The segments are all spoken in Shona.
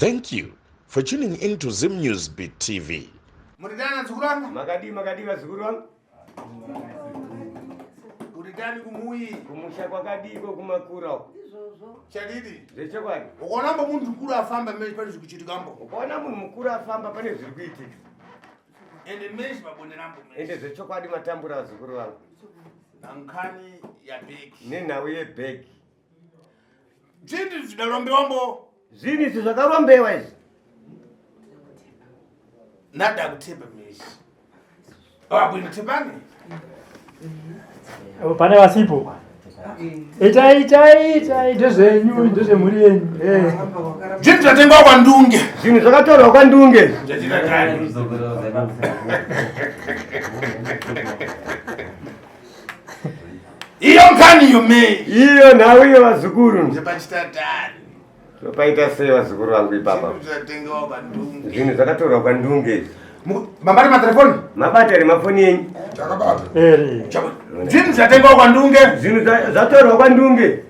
Thank you for tuning in to Zim News Beat TV. Muritani vazukuru vangu? Makadii makadii vazukuru vangu? Muritani kumuyi? Kumusha kwakadiiko kumakura uko? Chadidi? Zvechokwadi. Ukaona mbo munhu mukuru afamba meshi pane zviri kuchitika mbo. Ukaona munhu mukuru afamba pane zviri kuitika. Ende meshi mabonerambo meshi. Ende zvechokwadi matambura vazukuru vangu. Nankani yabhegi. Nenhau yebhegi. Zvinhu zvinorombewa mbo. Zvinhu izvi zvakarombewa izvi. Nada kutepa meshi. Wabwino tepani. Pane vasipo. Itai itai itai ndezvenyu ndezvemhuri yenyu. Eh. Zvinhu zvatengwa kwaNdunge. Zvinhu zvakatorwa kwaNdunge. Iyo nkani iyo mei. Iyo nhau iyo vazukuru. Ndepachitatani. Paita sei vazukuru vangu ipapa? Zvinhu zvakatorwa kwaNdunge izvi. Mabata matelefoni? Mabata here mafoni enyu? Takabata. Zvinhu zvatengwa kwaNdunge. Zvinhu zvatorwa kwaNdunge.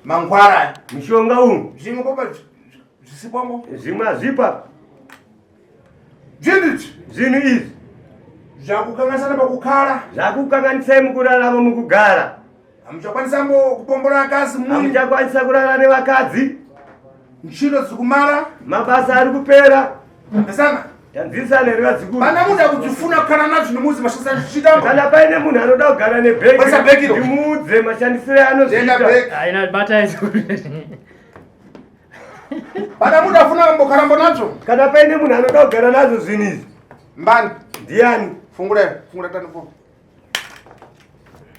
Mangwara. Mishonga umu. Zvimwe baba zvisipamo. Zvimwe hazvipa. Zvinhu izvi. Zvinhu izvi. Zvakukanganisana pakukara. Zvakukanganisai mukurarama mukugara. Hamuchakwanisa mbo kupombora akadzi mu. Hamuchakwanisa kurara nevakadzi. Ntchito dzikumara. Mabasa ari kupera. Mesana. Tanzisana here vazukuru? Pana munhu akudzifuna kukana nazvo nemuzi mashandisiro azvichiita. Kana paine munhu anoda kugara nebhegi, ndimuudze mashandisiro anozviita. Haina bata Pana munhu afuna kumbokarambo nazvo. Kana paine munhu anoda kugara nazvo zvinhu izvi. Mbani? Ndiani? Fungura, fungura tano fo.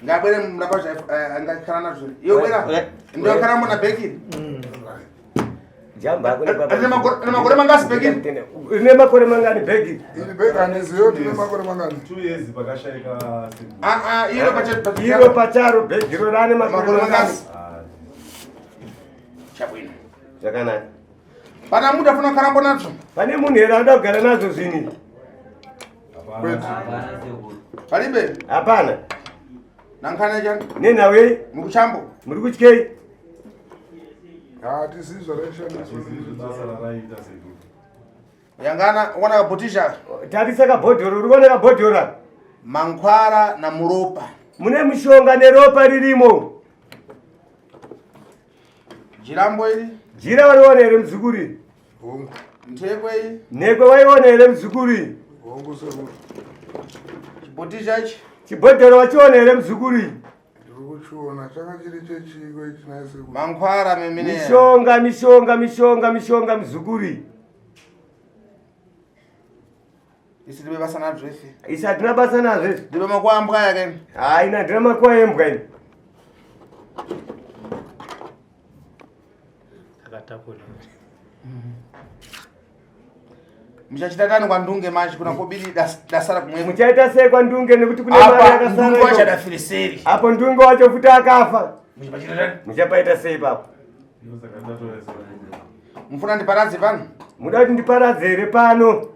Ngabwere murapa zva eh, angakara nazvo. Iyo bwera. Ndio karambo na bhegi. Jamba hakuna baba. Rine makore mangasi bhegi? Rine makore mangani bhegi? Iri bhegi handizivi kuti rine makore mangani. 2 years pakashaika sekuru. Ah ah, iro pacharo. Iro pacharo bhegi ro rane makore mangasi. Chabwino. Zvakanaka. Pana munhu afuna karambo nazvo? Pane munhu here anoda kugara nazvo zvinhu izvi? Palibe? Hapana. Nankana chani? Nenhau yei? Muri kuchambo? Muri kutyei? Hatisizi zvaraishandiswa. Basa raraiita sekuru. Yangana wana kabhotisha. Tarisa kabhodhoro, uri kuona kabhodhoro? Mankwara na muropa. Mune mushonga neropa ririmo. Jirambo iri? Jira wariona here muzukuru? Hongu. Nthekwe iyi? Nhekwe waiona here muzukuru? Hongu sekuru. Chibhotisha ichi? Chibhodhoro wachiona here muzukuru? Ndiri kuchiona changa chiri chechiko ichi nhai sekuru. Mankwara memene. Mishonga mishonga mishonga mishonga muzukuru. Isi ndibe basa nazvo isi. Isi hatina basa nazvo isi. Ndibe makuwa ambwa yake. Hayi na ndina makuwa embwa ini. Akatakura. Muchachita tani kwaNdunge manje kuna kobiri dasara kumwe. Muchaita sei kwaNdunge nekuti kune mari yakasara. Ndunge wacho adafiriseri. Apo Ndunge wacho futi akafa. Muchapaita sei ipapo? Mufuna ndiparadze pano? Muda kuti ndiparadze here pano?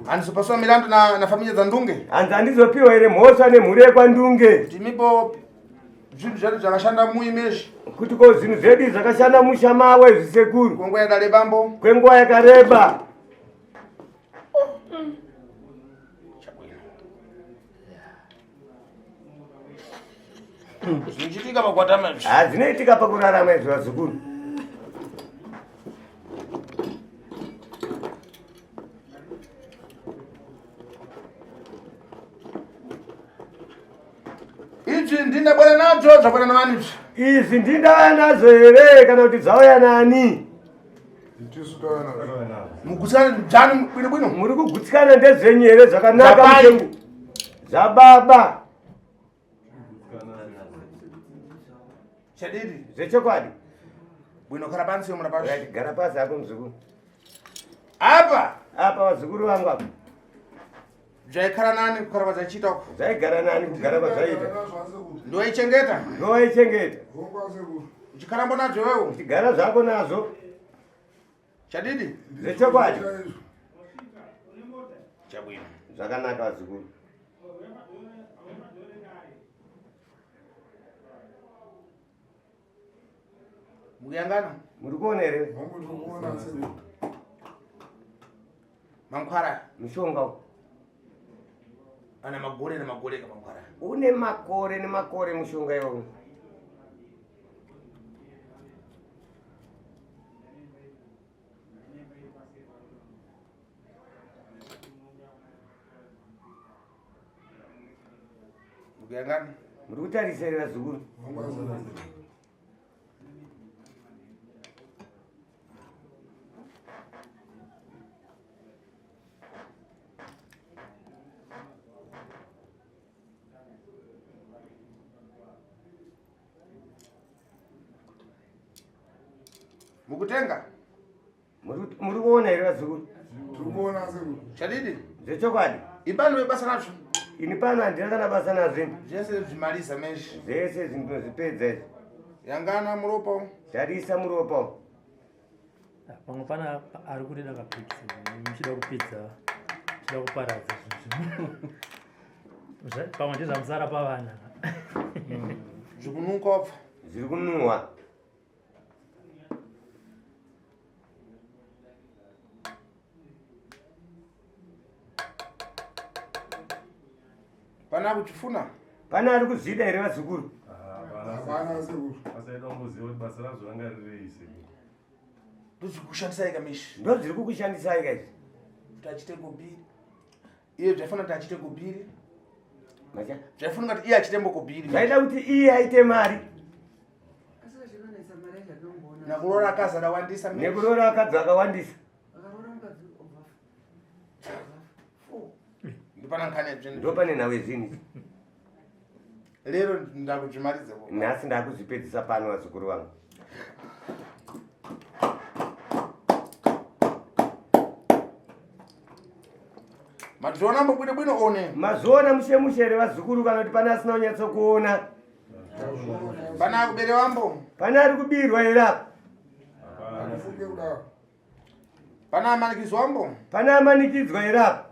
Handizopaswa milandu na, na familia dzaNdunge. Hanzi handizopiwa here mhosva nemhuri yekwaNdunge? Ndimipo zvinhu zvedu zvakashanda muimezvi. Kuti ko zvinhu zvedu zvakashanda musha mawe zvisekuru. Kwenguva yakareba mbo. Kwenguva yakareba. Zvinochitika pakuatama izvi. Ah, zvinoitika pakurarama izvi vazukuru. Izvi ndindabwera nadzo zvabwera navani izvi. Izvi ndindauya nazvo here kana kuti zvauya nani? Tisu tauya nazvo. Mugutsikana dzanu bwino bwino. Muri kugutsikana ndezvenyu here zvakanaka Zvabai. muchengu? Zvababa. Chadidi. Zvechokwadi. Bwino kara pansi yomuna pasi. Right, gara pasi hako muzukuru. Apa. Apa vazukuru vangu apa. Zvaikara nani kugara kwazvaichiita uko? Zvaigara nani kugara kwazvaiita? Ndowaichengeta? Ndowaichengeta. Uchikarambo nazvo iwewe? Uchigara zvako nazvo. Chadidi? Zvechokwadi. Chabwino. Zvakanaka vazukuru. Mukuyangana? Muri kuona here? Hongu tiri kuona sekuru. Mankwara. Mushonga uyu. Ana magore nemakore kamankwara. Une makore nemakore mushonga iwowo. Mukuyangana? Muri kutarisa here vazukuru? Hongu asekuru. Mukutenga? Muri kuona here vazukuru? Tiri kuona sekuru. Chadidi? Zvechokwadi. Ibani webasa razvo. Ini pano handina kana basa nazvo ini. Zvese zvimaliza mezvi. Zvese ndinozvipedza izvi. Yangana muropa. Tarisa muropa. Pamwe pana ari kurida kapikisi muchida kupidza muchida kuparadza zvinhu pamwe ndezvamusara pavana. Zvikununka wabva. Zviri kunhuhwa. Pana kuchifuna? Pana ari kuzvida here vazukuru? Hapana sekuru. Asaida kungoziva kuti basa razvo ranga rirei sekuru. Ndozvikushandisai kamishi. Ndozviri kukushandisai kaizvi. Kuti achite kubiri. Iye zvaifana kuti achite kubiri. Macha. Zvaifana kuti iye achite mbokubiri. Zvaida kuti iye aite mari. Nekuroora akadzi akawandisa. Nekuroora akadzi akawandisa. Ndopana nkhani yezvinhu. Ndopane nhau yezvinhu izvi. Lero ndakuzvimaliza. Nhasi ndakuzvipedzisa pano vazukuru vangu. Mazviona mbobwino bwino one. Mazviona mushe mushe here vazukuru kana kuti pane asina kunyatsokuona? Pana akubere wambo. Pane ari kubirwa here apa? Handifunge kudaro. Pana amanikidzwa wambo. Pane amanikidzwa here apa?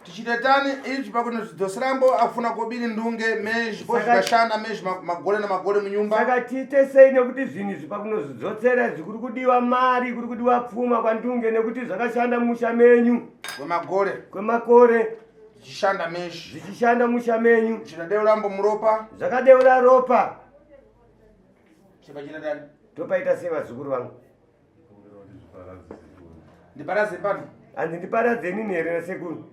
Tichitetani izvi pakunozvidzoserambo afuna kobiri ndunge mezhi pozvikashanda mezhi magore namagore munyumba. Saka tiite sei nekuti zvinhu izvi pakunozvidzotsera izvi kuri kudiwa mari kuri kudiwa pfuma kwandunge nekuti zvakashanda mumusha menyu kwemakore kwemakore zvichishanda mezhi zvichishanda mumusha menyu zvichadeura mbo muropa zvakadeura ropa chepachita tani topaita sei vazukuru vangu? Ndiparadze pano. Hanzi ndiparadze inini here nasekuru?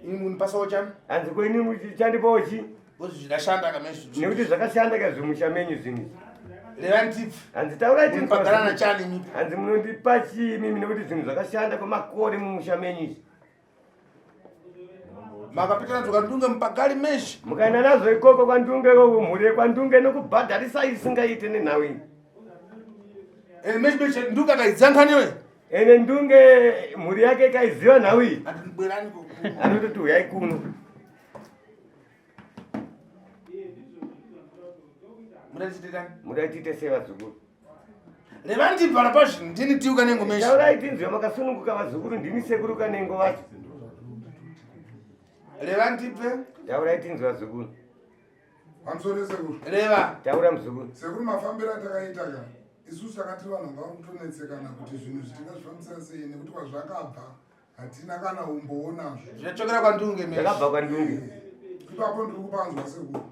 Ini munipasawo chani? Hanzi ko ini muchandipawo chi? Because zvidashanda kamezvi. Nekuti zvakashanda kazvimusha menyu zvinhu izvi. Revai tipfu. Hanzi taurai tipfu. Munobhadharana chani imi? Hanzi munondipa chii imimi nekuti zvinhu zvakashanda kwemakore mumusha menyu izvi. Makapita nadzo kwaNdunge mupagali meshi. Mukaenda nazvo ikoko kwaNdunge ikoko mhuri yekwaNdunge inokubhadharisa isingaite nenhau iyi. Eh, meshi meshi Ndunge akaidza nkhaniwe. Ene Ndunge mhuri yake ikaiziva nhau iyi. Andibwerani ko. Anototi huyai kuno. Muda tiite sei vazukuru? Reva ndibva rapazvi ndini tiuka nengo meshe. Taurai tinzwe makasununguka vazukuru ndini sekuru kanengo vacho. Reva ndibve. Taurai tinzwe vazukuru. Pamusoro sekuru. Reva. Taura muzukuru. Sekuru mafambiro atakaita ka isusu takati vanhu vanga kutonetsekana kuti zvinhu izvi tingazvifambisa sei nekuti kwazvakabva hatina kana umbowo nazvo. Zvachokera kwaNdunge meshe. Zvakabva kwaNdunge. Ipapo ndiri kupanzwa sekuru.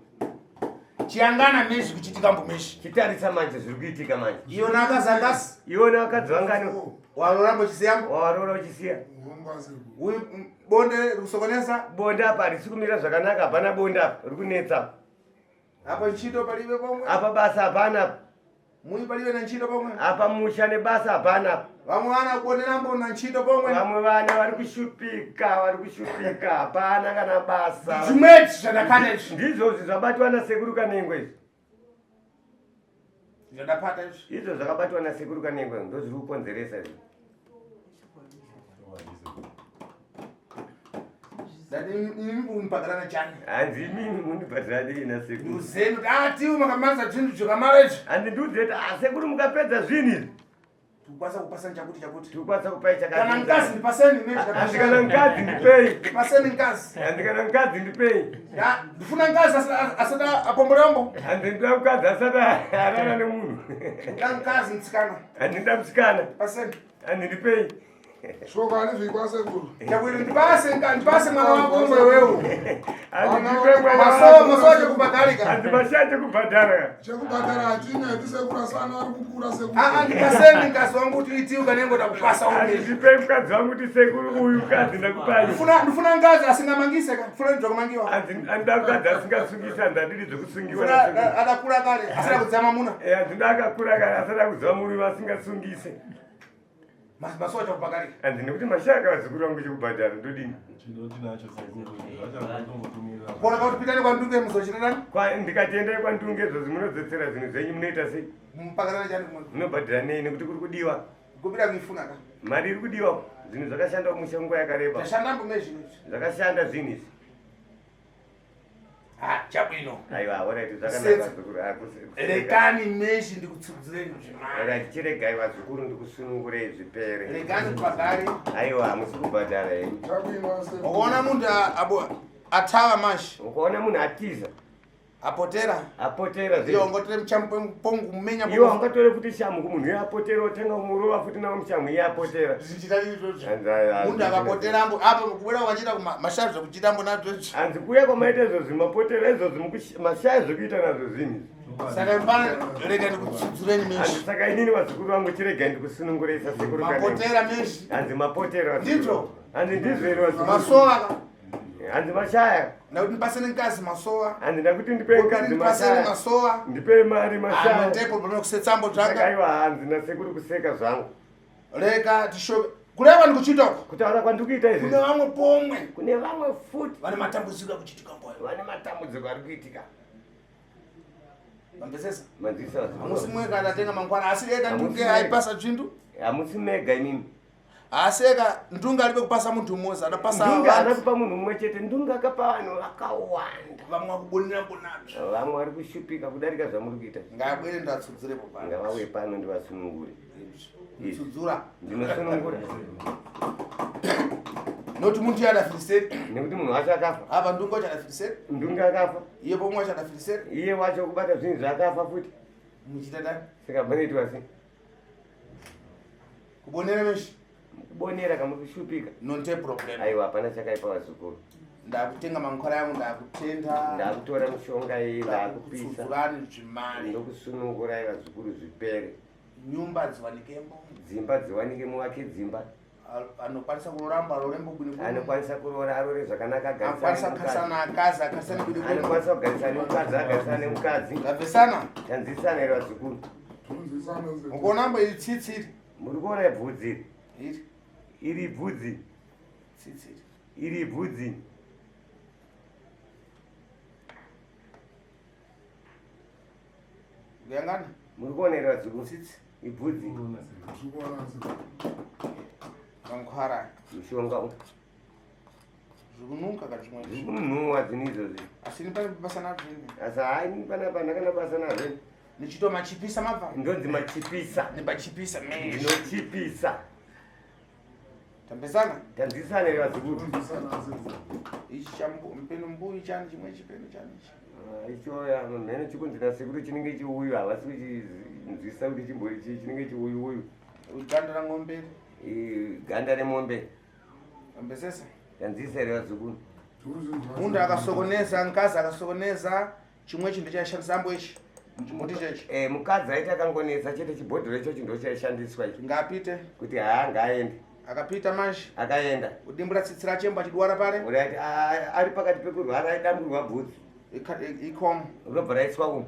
Chiyangana meshe kuchitika mbo meshe. Chitarisa manje zviri kuitika manje. Iona akazangasi. Iona akadzi vangani. Waroora uchisiya. Waroora uchisiya. Uyu bonde rikusokonesa. Bonde apa harisi kumira zvakanaka hapana bonde apa riri kunetsa. Apa ntchito palibe pomwe. Apa basa hapana apa. Muyi palibe na ntchito pomwe. Apa musha nebasa hapana apa. Vamwe vana kubonera na ntchito pomwe. Vamwe vana vari kushupika vari kushupika hapana kana basa. Zvimwedzi zvandakana izvi. Ndizvozvi zvabatwa nasekuru Kanengo izvi. Zvandapata izvi. Izvo zvakabatwa nasekuru Kanengo ndozviri kukonzeresa izvi. Ndati chani. Hanzi imimi munibhadhara nei nasekuru? Nduzeni kuti ah tiwe makamarisa zvinhu zvakamara izvi. Hanzi ndiudze kuti ah sekuru mukapedza zvinhu izvi. Tikukwanisa kupasani chakuti chakuti. Tikukwanisa kupai chakati. Kana mkazi ndipaseni mezvi. Hanzi kana mkadzi ndipei. Ndipaseni mkazi. Hanzi kana mkadzi ndipei. Ya, ndifuna mkazi asati apomborambo. Hanzi ndida mukadzi asati arara nemunhu. Ndida mkazi mtsikana. Hanzi ndida mtsikana. Ndipaseni. Hanzi ndipei. Shoko haribvi kwasekuru. Chakwiri ndipase ndipase mwana wako umwe wewe. Hanzi ndipe mwana Masomo masomo chekubhadharika. Hanzi mashaya chekubhadhara. Chekubhadhara hatina hedu sekuru asi vana vari kukura sekuru. Ah, ndipaseni mkazi wangu kuti itiwe kanengo ndakupasa Hanzi umwe. ndipei mukadzi wangu kuti sekuru uyu mukadzi ndakupai. Ndifuna ndifuna mkazi asingamangise ka. Ndifuna ndidzokumangiwa. Hanzi ndida mukadzi asingasungisi hanzi handidi dzekusungiwa Ndifuna nasekuru. adakura kale asina kudzama muna. Eh, hanzi ndakakura kare asati akuziva murume asingasungise. Masomo chekubhadharika. Hanzi nekuti mashaya kavazukuru vangu chekubhadhara ndodini. Chido tinacho sekuru. Zvachakutombotumira. Kuona kuti pitani kwandunge muzochirerani. Ndikati endai kwandunge izvozvi munodzosera zvinhu zvenyu munoita sei? Mupakatana chani kumwe. Munobhadhara nei nekuti kuri kudiwa? Kupira kuifuna ka. Mari iri kudiwa. Zvinhu zvakashanda musha nguva yakareba. Zvashanda mbume zvinhu izvi. Zvakashanda zvinhu izvi. Ah, chabwino. Aiwa, alright, zvakanaka Setsa. vazukuru. Ah, kuseka. Rekani meshi ndikutsudzireni zvimari. Alright, chiregai vazukuru ndikusunungurei zvipere. Rekani kubhadhari. Aiwa, hamusi kubhadhara henyu. Chakuinwa sekuru. Ukaona munhu atava mashi Ukaona munhu atiza, apotera apotera iye zvinhu. ungotore muchamupongu mumenya Iwe ungatore futi shamu kumunhu iye apotera wotenga kumurova futi nawo mushamu iye apotera. zvichita izvozvo. Hanzi, aiwa, Munhu akapotera ambo apo kubuda kwachita mashavi zvekuchita ambo nazvo izvi. Hanzi kuuya kwamaita izvozvi mapotera izvozvi mashaya zvekuita nazvo zvinhu izvi. Saka mfana rega ndikutsudzireni Hanzi meshi. saka inini vazukuru vangu chiregai ndikusunungurei sasekuru kanenge. Mapotera meshi. Hanzi mapotera vazukuru. Ndizvo. Hanzi ndizvo here vazukuru. Masowa ka. Hanzi mashaya. Ndakuti ndipaseni mkazi masowa. Hanzi ndakuti ndipei mukadzi Ndipaseni mashaya. masowa. Ndipei mari mashaya. Anotepo pamwe kusetsambo Saka dzanga. aiwa hanzi nasekuru kuseka zvangu. Rega tishoke. Kureva ndikuchita uko. Kutaura kwandikuita izvi. Kune vamwe pomwe Kune vamwe futi vane matambudziko akuchitika mboyo. vane matambudziko ari kuitika. Vambesesa. Manzisa vazukuru. Hamusi mwega atatenga mangwana asi eka Hamusi ndunge mwega. aipasa zvindu. Hamusi mega imimi. Asi eka ndunge alibe kupasa munthu umodzi adapasa Ndunge haana vantu kupa munhu mumwe chete, ndunge akapa vanhu vakawanda. vamwe vakubonera mbonazvo. Vamwe vari kushupika kudarika zvamuri kuita. Ngabwere ndatsudzirepo pano. Ngavauye pano ndivasunungure. Tsudzura. Ndinosunungura. Noti munthu yadafiriseri. Nekuti munhu wacho akafa. Apa ndunge wacho adafiriseri. Ndunge akafa. Iye pomwe wacho adafiriseri. Iye wacho kubata zvinhu zvaakafa futi. Muchita dani. Saka panoitwa sei? Kubonera meshi. Kubonera kana kushupika. Nonte problem. Aiwa hapana chakaipa vazukuru. Ndakutenga mankwara yangu ndakutenda. Ndakutora mishonga iyi ndakupisa. Ndakutsudzurani zvimari. Ndokusunungurai vazukuru zvipere. Nyumba dziwanikembo. Dzimba dziwanike muvake dzimba. Anokwanisa kuroramba arorembo bwino bwino. Anokwanisa kuroora arore zvakanaka Anokwanisa agarisane nemukadzi. kukarisana akazi akarisane bwino bwino. Anokwanisa kugarisana nemukadzi agarisane nemukadzi. Ndabvesana. Tanzisana here vazukuru. Tunzisana sekuru. Mukuona mbo iri tsitsi iri. Muri kuona bvudzi iri. Iri Iri bvudzi. tsitsi iri. Iri bvudzi. Kuyangana. Muri kuona here vazukuru. Tsitsi. Ibvudzi. Kuona sekuru. Tikuona sekuru. Mankwara. Mushonga uyu. Zvikununka kana zvimwe. Zviri kunhuwa zvinhu izvozvi. Asi ini pane basa nazvo ini. Asi hai panapa handakana basa nazvo. Nichito machipisa mabva. Ndonzi machipisa. Nibachipisa meshi. Ndinochipisa. Tambesana. Tanzisana here vazukuru. Tunzisana sekuru. Ichi chambu mpeno mbuyu chani chimwe chipeno chani ichi. Ah, icho ya, mheno chikunzi nasekuru chinenge chiuyu havasi kuchinzwisisa kuti chimbori chii chinenge chiuyu uyu. Ganda rang'ombe iri. Ganda remombe. Tambesesa. Tanzisa here vazukuru. Tuzvinzwa. Munhu akasokoneza mukadzi akasokoneza chimwe chinhu chaishandisa ambo ichi. Chimuti chechi. Eh, mukadzi aiti akangonetsa chete chibhodhoro ichochi ndo chaishandiswa ichi. Ngapite. Kuti haa ngaaende. Akapita manje. Akaenda. Kudimbura tsitsi rachembo achidwara pare. Uri ari pakati pekurwara aidamburwa bvudzi. Ikomo. Rinobva raiswa umu.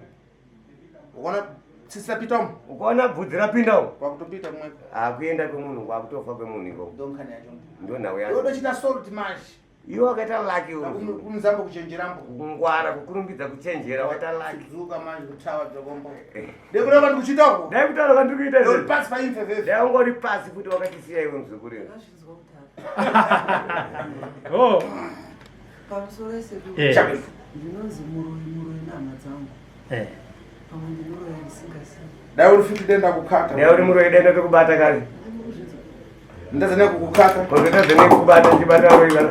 Ukaona tsitsi rapita umu. Ukaona bvudzi rapinda umu. Kwakutopita kumweko. Hakuenda kwemunhu kwakutofa kwemunhu ikoko. Ndonkani yacho. Ndo nhau yacho. Yodochita salt manje. Iwe wakaita laki uyu. Kumuzambo kuchenjerambo. Kungwara kukurumbidza kuchenjera waita laki. Kudzuka manje kutawa dzokombo. Ndekureva ndikuchita uko. Dai kutaura kwandiri kuita Uri izvi. pasi paimfefefe. Dai wanga uri pasi futi wakatisiya iwe muzukuru iwe. Ndakazvinzwa kudhara. Oh. Pamusoro esekuru. Eh. Ndinonzi muroyi muroyi nehama dzangu. Eh. Pamwe ndinoroya ndisingazivi. Dai uri fiti denda kukata. Dai uri muroyi denda tokubata kare. Ndazane kukukata. Ndazane kukubata ndichibata varoyi kana.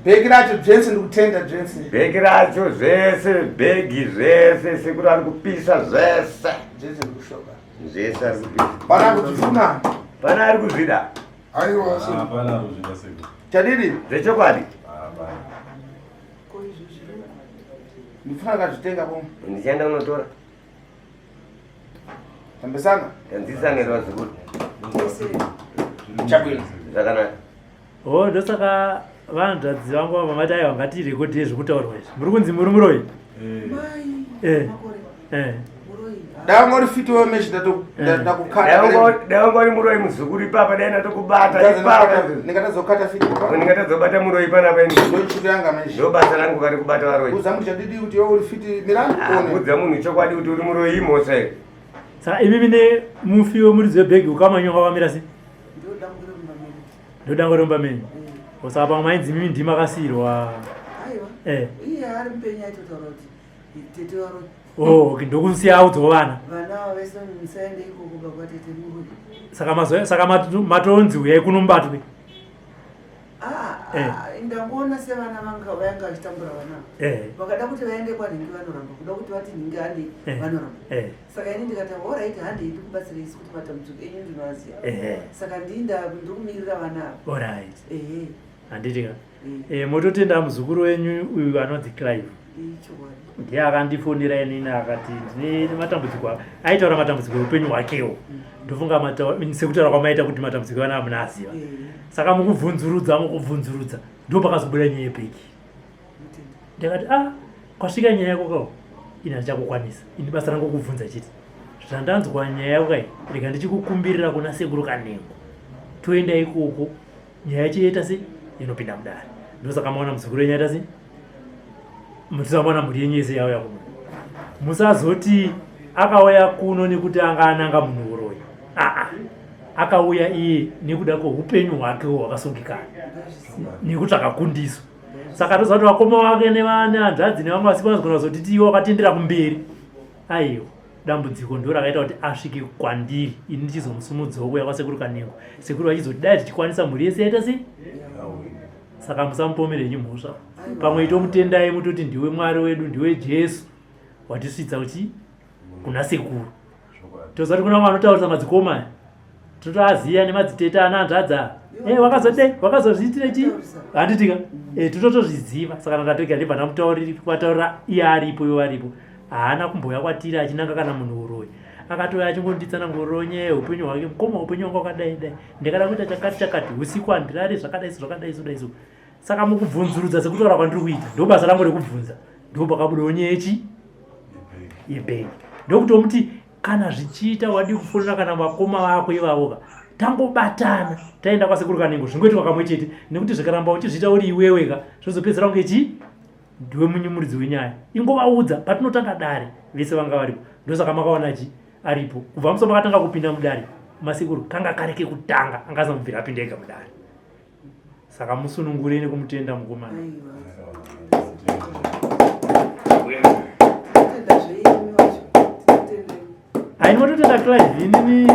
Bhegi racho Jensen ndikutenda Jensen. Bhegi racho zvese bhegi zvese sekuru ari kupisa zvese. Jensen ndikushoka. Zvese ari kupisa. Pana kuzvifuna. Pana ari kuzvida. Aiwa. Hapana ari kuzvida sekuru. Chadidi? Zvechokwadi. Hapana. Ko izvo zviri Ndifuna kazvitenga po. Ndichaenda kunotora. Tambesana. Tanzisana here vazukuru? Chabwino. Zvakanaka. Oh, ndosaka vanzvadzi vangu ava vati aiwa ngatirekodhei zvekutaurwa izvi. Muri kunzi muri muroyi? Mai. Eh. Makore. Eh. Muroyi. Dai wanga uri fiti wewe meshi ndakukata. Dai wanga uri muroyi muzukuru ipapa dai ndatokubata ipapa. Ndingatazokata fiti ipapa. Ndingatazobata muroyi panapa ini. Ndochiti yanga meshi. Ndo basa rangu kari kubata varoyi. Udza munhu chadidi kuti iwe uri fiti mirani uone. Udza munhu chokwadi kuti uri muroyi imhosva here? Saka imimi nemufi wemuridzi webhegi ukama nyoka wakamira sei? Ndodangwe remumba menyu. Ndodangwe remumba menyu. Saka pamwe mainzi imimi ndimi makasiirwa. Aiwa. Eh. Iye ari mupenyu aitotaura kuti tete varoyi. Oh, okay, ndokusiya audzawo vana. Vana ava vese musaende ikoko baba tete muroyi. Saka mazo saka matonzi uyai kuno mubatwe. Ah, Eh. ah, ndangoona sevana vanga vanga vachitambura vana ava. Eh. Vakada kuti vaende kwanhingi vanoramba, kuda kuti vati nhingi handei Eh. vanoramba. Eh. Saka ini ndikati alright handei ndikubatsirei kuti matambudziko enyu ndinoaziva. Eh. Saka ndinda ndikumirira vana ava. Alright. Ehe. Handiti ka. Eh. Eh, mototenda muzukuru wenyu uyu anonzi Clive. Ichokwadi. Ndiye akandifonera inini akati ndine matambudziko aitaura matambudziko eupenyu hwakewo. Ndofunga sekutaura kwamaita kuti matambudziko ana amuna aziva. Saka mukubvunzurudza mukubvunzurudza ndo pakazobuda nyaya yebhegi. Ndakati ah kwasvika nyaya yako kawo ini handichakukwanisa ini basa rangu kubvunza chete. Zvandanzwa nyaya yako kai rega ndichikukumbirira kuna sekuru Kanengo toenda ikoko nyaya yacho yoita sei inopinda mudare. Ndosaka maona muzukuru wenyu aita sei mutisamaona mhuri yenyu yese yauya kuno. Musazoti akauya kuno nekuti anga ananga munhu uroyi. Aa akauya iye nekuda kweupenyu hwake hwakasungikana nekutsvaka kundiso. Saka toziva kuti vakoma vake nehanzvadzi nevamwe vasipo vanogona kuzotiti iwe wakatendera kumberi. Aiwa dambudziko ndo rakaita kuti asvike kwandiri ini ndichizomusimudzawo kuuya kwasekuru Kanengo. Sekuru vachizoti dai tichikwanisa mhuri yese yaita sei. Saka musamupomere henyu mhosva. Pamwe itomutendai mutoti ndiwe Mwari wedu, ndiwe Jesu watisvitsa kuchi kuna sekuru. Toziva kuti kuna vamwe vanotaurisa madzikoma aya. Tinotoaziya nemadzitete ana hanzvadzi ava. Eh, wakazodei wakazozviitira chii handitika eh, tinotozviziva. Saka ndatoga ndibva ndamutaurira iye aripo iwe aripo. Haana kumbouya kwatiri achinanga kana munhu uroyi. Akatouya achingonditsanangurirawo nyaya yeupenyu hwake. Mukoma upenyu hwangu wakadai dai. Ndakada kuita chakati chakati usiku handirari zvakadai so zvakadai so dai so. Saka mukubvunzurudza sekutaura kwandiri kuita ndo basa rangu rekubvunza. Ndo pakabudawo nyaya yechi yebhegi. Ndokutomuti kana zvichiita wadii kufonera kana vakoma vako ivavo ka tangobatana taenda kwasekuru Kanengo zvingoitwa kamwe chete nekuti zvikaramba uchizviita uri iwewe ka zvozopedzera kunge chii ndiwe munyumuridzi wenyaya ingovaudza patinotanga dare vese vanga varipo ndosaka makaona chi aripo kubva musi makatanga kupinda mudare masekuru kanga kari kekutanga anga asina kubvira apinda ega mudare saka musunungurei nekumutenda mukomana. Haini mototenda Clive inini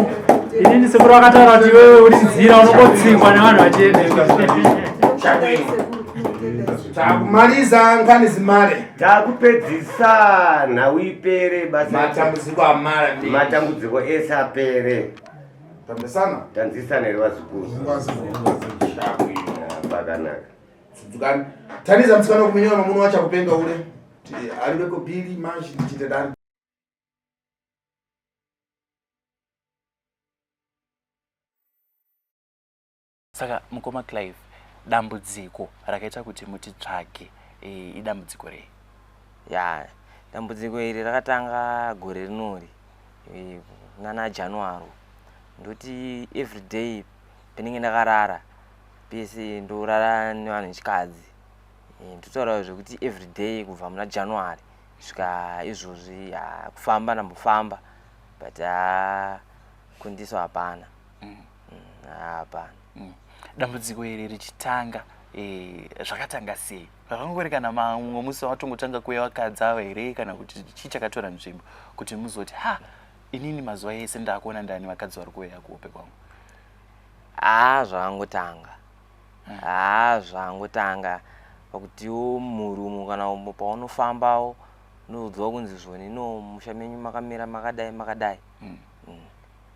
inini sekuru vakataura kuti iwewe uri nzira unongotsikwa nevanhu vachienda. Takumaliza nkani zimare. Takupedzisa nhau ipere basa. Matambudziko amara. Matambudziko ese apere. Tambesana. Tanzisana here vazukuru? Pakanaka. Tsudzukani. Taniza mtsikana kuminyora mamuno wacha kupenga ule. Alibeko bili maji ndichite dani. Saka mukoma Clive, dambudziko rakaita kuti mutitsvage e, idambudziko rei? Ya, dambudziko iri rakatanga gore rinori e, nana January. Ndoti everyday pendinge ndakarara pese ndorara nevanhu vechikadzi. E, ndotaura zvekuti everyday kubva muna January kusvika izvozvi ya, kufamba ndambofamba but ha kundiso hapana. Hapana. Dambudziko iri richitanga E, zvakatanga sei? Zvakangori kana mamwe musi watongotanga kuuya vakadzi ava here kana kuti chii chakatora nzvimbo kuti muzoti ha inini mazuva ese ndakuona ndani vakadzi vari kuuya kuhope kwangu? Haa zvakangotanga. Haa zvangotanga pakutiwo murumu kana paunofambawo unoudzwa kunzi zvoni no musha menyu makamira makadai makadai.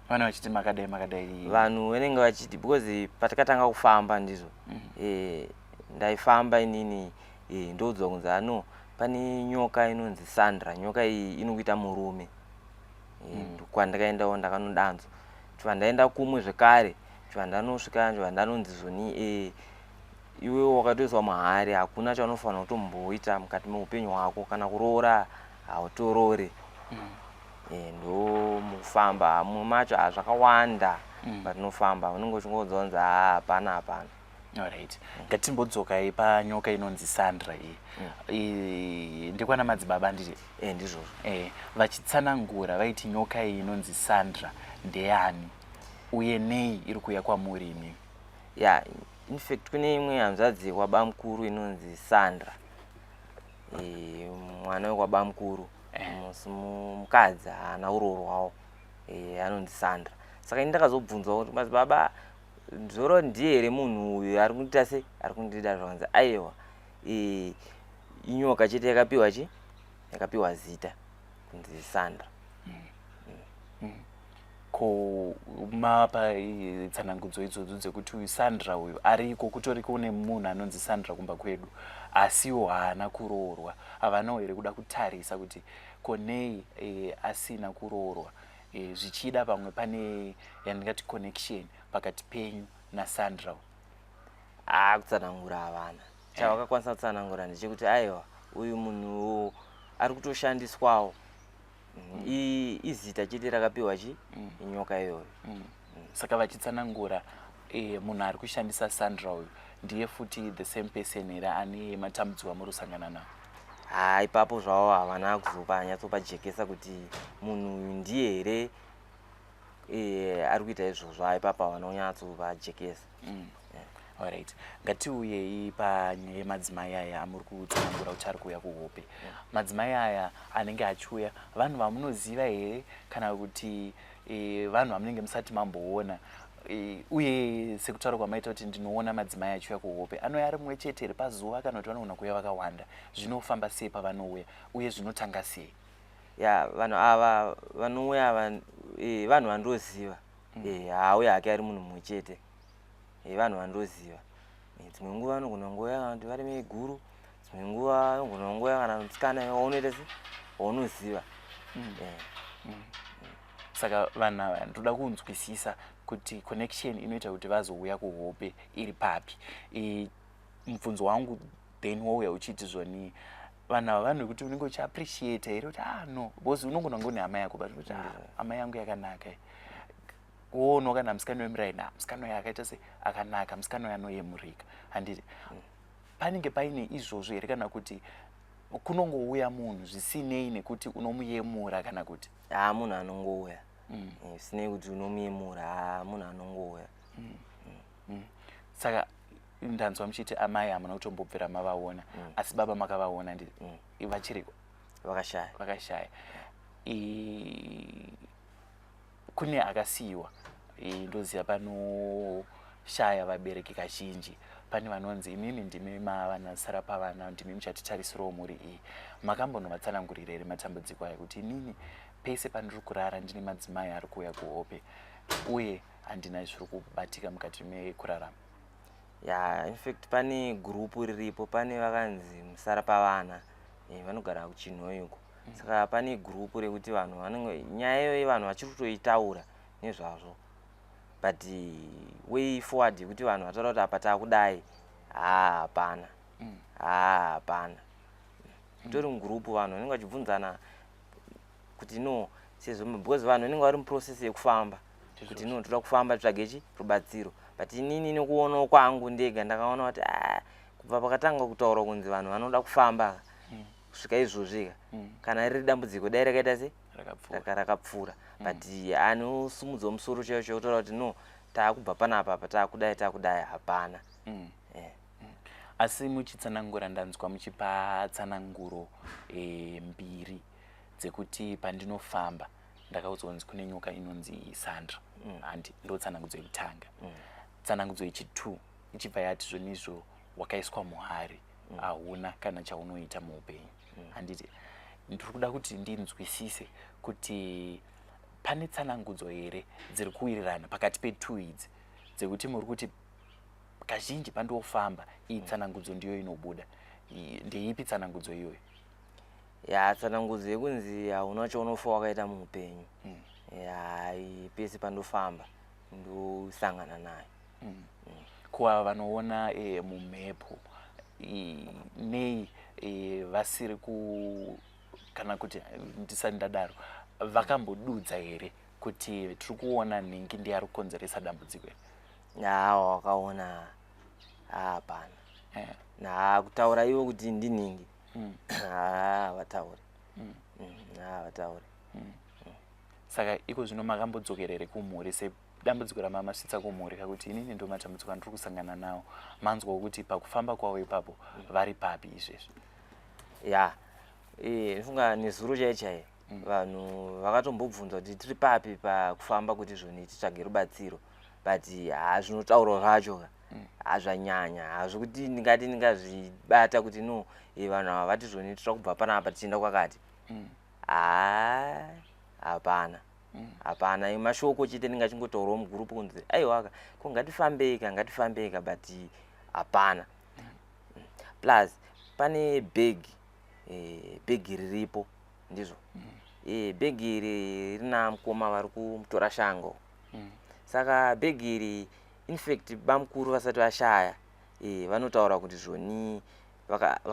Vana vachiti makadai makadai. Vanhu vanenge vachiti because patakatanga kufamba ndizvo ndaifamba inini ndoudzwa kunzi ano pane nyoka inonzi Sandra, nyoka iyi inokuita murume. Kwandakaendawo ndakanodanzwa chibva ndaenda kumwe zvekare, chibva ndanosvika chibva ndanonzi zvoni iwe wakatoiswa muhari, hakuna chaunofanira kutomboita mukati meupenyu hwako, kana kuroora hautorori. Ndo mukufamba mumwe macho hazvakawanda patinofamba unenge uchingoudza kunzi haa hapana hapana. Alright, ngatimbodzokai panyoka inonzi Sandra iyi. Ndekwana madzibaba handiti? Ndizvozvo. Vachitsanangura vaiti nyoka iyi inonzi Sandra ndeyani uye nei iri kuuya kwamuri imimi? Ya, in fact kune imwe hanzvadzi yekwabamukuru inonzi Sandra, mwana wekwabamukuru mukadzi haana kuroorwawo, anonzi Sandra. Saka ini ndakazobvunzwa kuti madzibaba zoro ndiye here munhu uyu ari kundiita sei, ari kundida? Zvakanzi aiwa, inyoka chete yakapiwa chi yakapiwa zita kunzi Sandra. Ko mapa tsanangudzo idzodzo dzekuti uyu Sandra uyu ariko, kutoriko nemunhu anonzi Sandra kumba kwedu asiwo haana kuroorwa, havanawo here kuda kutarisa kuti ko nei asina kuroorwa? Zvichida pamwe pane yandingati connection pakati penyu naSandra. Haa kutsanangura havana chavakakwanisa kutsanangura, ndechekuti aiwa uyu munhu ari kutoshandiswawo, izita chete rakapiwa chi inyoka iyoyo. Saka vachitsanangura munhu ari kushandisa Sandra uyu ndiye futi the same person here ane matambudziko amuri kusangana nawo? Haa ipapo zvavo havana kuzopanyatsopajekesa kuti munhu uyu ndiye here ari kuita izvozvo. Haa ipapo havana kunyatsopajekesa. Alright, ngatiuyei panyaya yemadzimai aya amuri kutsanangura kuti ari kuuya kuhope. Madzimai aya anenge achiuya vanhu vamunoziva here kana kuti vanhu vamunenge musati mamboona? Uye sekutaura kwamaita kuti ndinoona madzimai achiuya kuhope, anouya ari mumwe chete here pazuva kana kuti vanogona kuuya vakawanda? Zvinofamba sei pavanouya uye zvinotanga sei? Ya, vanhu ava vanouya vanhu vandoziva. Haauya hake ari munhu mumwe chete, vanhu vandoziva. Dzimwe nguva vanogona kungouya kana kuti vari meguru, dzimwe nguva vanogona kungouya kana musikana waunoita se waunoziva. Saka vanhu ava ndoda kunzwisisa kuti connection inoita kuti vazouya kuhope iri papi. Mubvunzo wangu then wouya uchiti zvoni vanhu ava vanhu vekuti unenge uchiappreciata here kuti ah no, because unogona kunge une hama yako but kuti ah hama yangu yakanaka, woonwa kana musikana wemuraini, ah musikana uyo akaita se akanaka, musikana uyo anoyemurika, handiti? Panenge paine izvozvo here kana kuti kunongouya munhu zvisinei nekuti unomuyemura kana kuti? Haa munhu anongouya zvisinei kuti unomuyemura, haa munhu anongouya. Saka ndanzwa muchiti amai hamuna kutombobvira mavaona, asi baba makavaona ndi vachiriko? Vakashaya. Vakashaya. Kune akasiyiwa, ndoziva panoshaya vabereki kazhinji pane vanonzi imimi ndimi mavanasara pavana, ndimi muchatitarisirawo mhuri iyi. Makambonovatsanangurira here matambudziko aya kuti inini pese pandiri kurara ndine madzimai ari kuuya kuhope uye handina zviri kubatika mukati mekurarama? Ya, in fact pane gurupu riripo, pane vakanzi musara pavana, vanogara kuChinhoyi uko. Saka pane gurupu rekuti vanhu vanenge nyaya iyoyo vanhu vachiri kutoitaura nezvazvo, but way forward yekuti vanhu vataura kuti apa taakudai, haa hapana. Haa hapana, tori mugurupu, vanhu vanenge vachibvunzana kuti no sezvo because vanhu vanenge vari muprocess yekufamba kuti no toda kufamba titsvage chi rubatsiro. But inini nekuonawo kwangu ndega ndakaona kuti ah, kubva pakatanga kutaurwa kunzi vanhu vanoda kufamba kusvika izvozvi ka, kana riri dambudziko dai rakaita se rakapfuura, but anosumudzawo musoro chaiwo chaiwo kutaura kuti no taakubva panapa apa taakudai taakudai hapana. Asi muchitsanangura ndanzwa muchipa tsananguro mbiri dzekuti pandinofamba ndakaudzwa kunzi kune nyoka inonzi Sandra. Handi ndo tsanangudzo yekutanga. Tsanangudzo yechi2 ichibva yati zvonizvo wakaiswa muhari, hauna kana chaunoita muupenyu. Handiti ndiri kuda kuti ndinzwisise kuti pane tsanangudzo here dziri kuwirirana pakati pe2 idzi dzekuti muri kuti kazhinji pandofamba iyi tsanangudzo ndiyo inobuda. Ndeipi tsanangudzo iyoyo? Ya, tsanangudzo yekunzi hauna chaunofa wakaita muupenyu. Ya, pese pandofamba ndosangana nayo. Kuava vanoona mumhepo, nei vasiri ku kana kuti ndisati ndadaro, vakambodudza here kuti tiri kuona nhingi ndiye ari kukonzeresa dambudziko iri? Hawa, wakaona hapana. Na kutaura ivo kuti ndinhingi, haa, vatauri. Haa, vatauri. Saka iko zvino makambodzokerere kumhuri sedambudziko ramamasvitsa kumhuri kakuti inini ndo matambudziko andiri kusangana nawo, manzwawo kuti pakufamba kwavo ipapo vari papi izvezvi? Ya, ndifunga nezuro chai chai vanhu vakatombobvunza kuti tiri papi pakufamba kuti zvoni titsvage rubatsiro, but ha, zvinotaurwa zvacho ka hazvanyanya hazvokuti ndingati ndingazvibata kuti no, vanhu ava vati zvoni tinoda kubva panapa tichienda kwakati. Ha, hapana, hapana mashoko chete ndingachingotaurawo mugurupu kunzi aiwaka ko ngatifambei ka, ngatifambei ka, but hapana. Plus pane bhegi, bhegi riripo ndizvo. Bhegi iri rina mukoma vari kumutora shango. Saka bhegi iri, infact bamukuru vasati vashaya, vanotaura kuti zvoni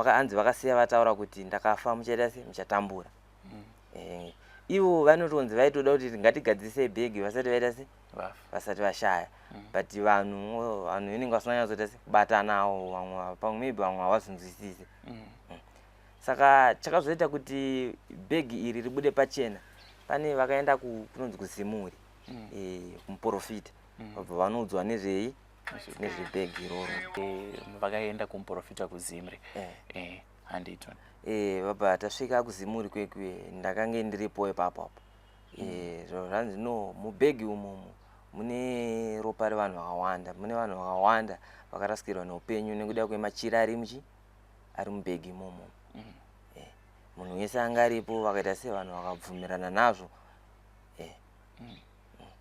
hanzi vakasiya vataura kuti ndakafa muchaita se muchatambura. Ivo vanotonzi vaitoda kuti ngatigadzirisei bhegi vasati vaita se vafa, vasati vashaya. But vanhu vanenge vasina nyatsoita se kubatanawo, vamwe pamwe maybe vamwe havazonzwisisi. Saka chakazoita kuti bhegi iri ribude pachena, pane vakaenda kunonzi kuZimuri, kumuprofita, vabva vanoudzwa nezvei, nezvebhegi iroro. Vakaenda kumuprofita kuZimre? Handitoni. Vabva tasvika kuZimuri kwekwe, ndakange ndiripo ipapo apo. Zviro zvanzi no, mubhegi umomo mune ropa revanhu vakawanda, mune vanhu vakawanda vakarasikirwa neupenyu nekuda kwemachira ari muchi ari mubhegi imomo. Munhu wese anga aripo vakaita sevanhu vakabvumirana nazvo.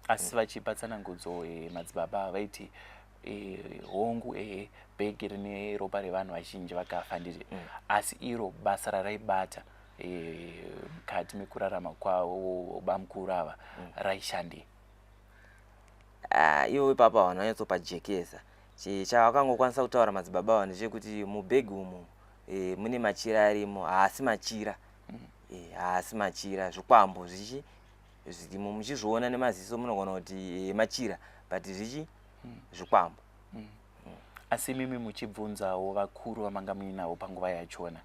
Asi vachipa tsanangudzo, madzibaba vaiti hongu, bhegi rine ropa revanhu vazhinji vakafa, nditi asi iro basa raraibata mukati mekurarama kwavo bamukuru ava raishandei? Ah, ivo ipapo havana kunyatsopajekesa. Chavakangokwanisa kutaura madzibaba ava ndechekuti mubhegi umu mune machira arimo, haasi machira, haasi machira, zvikwambo zvichi zvirimo. Muchizviona nemaziso munogona kuti machira, but zvichi zvikwambo. Asi imimi muchibvunzawo vakuru vamanga muinavo panguva yachona,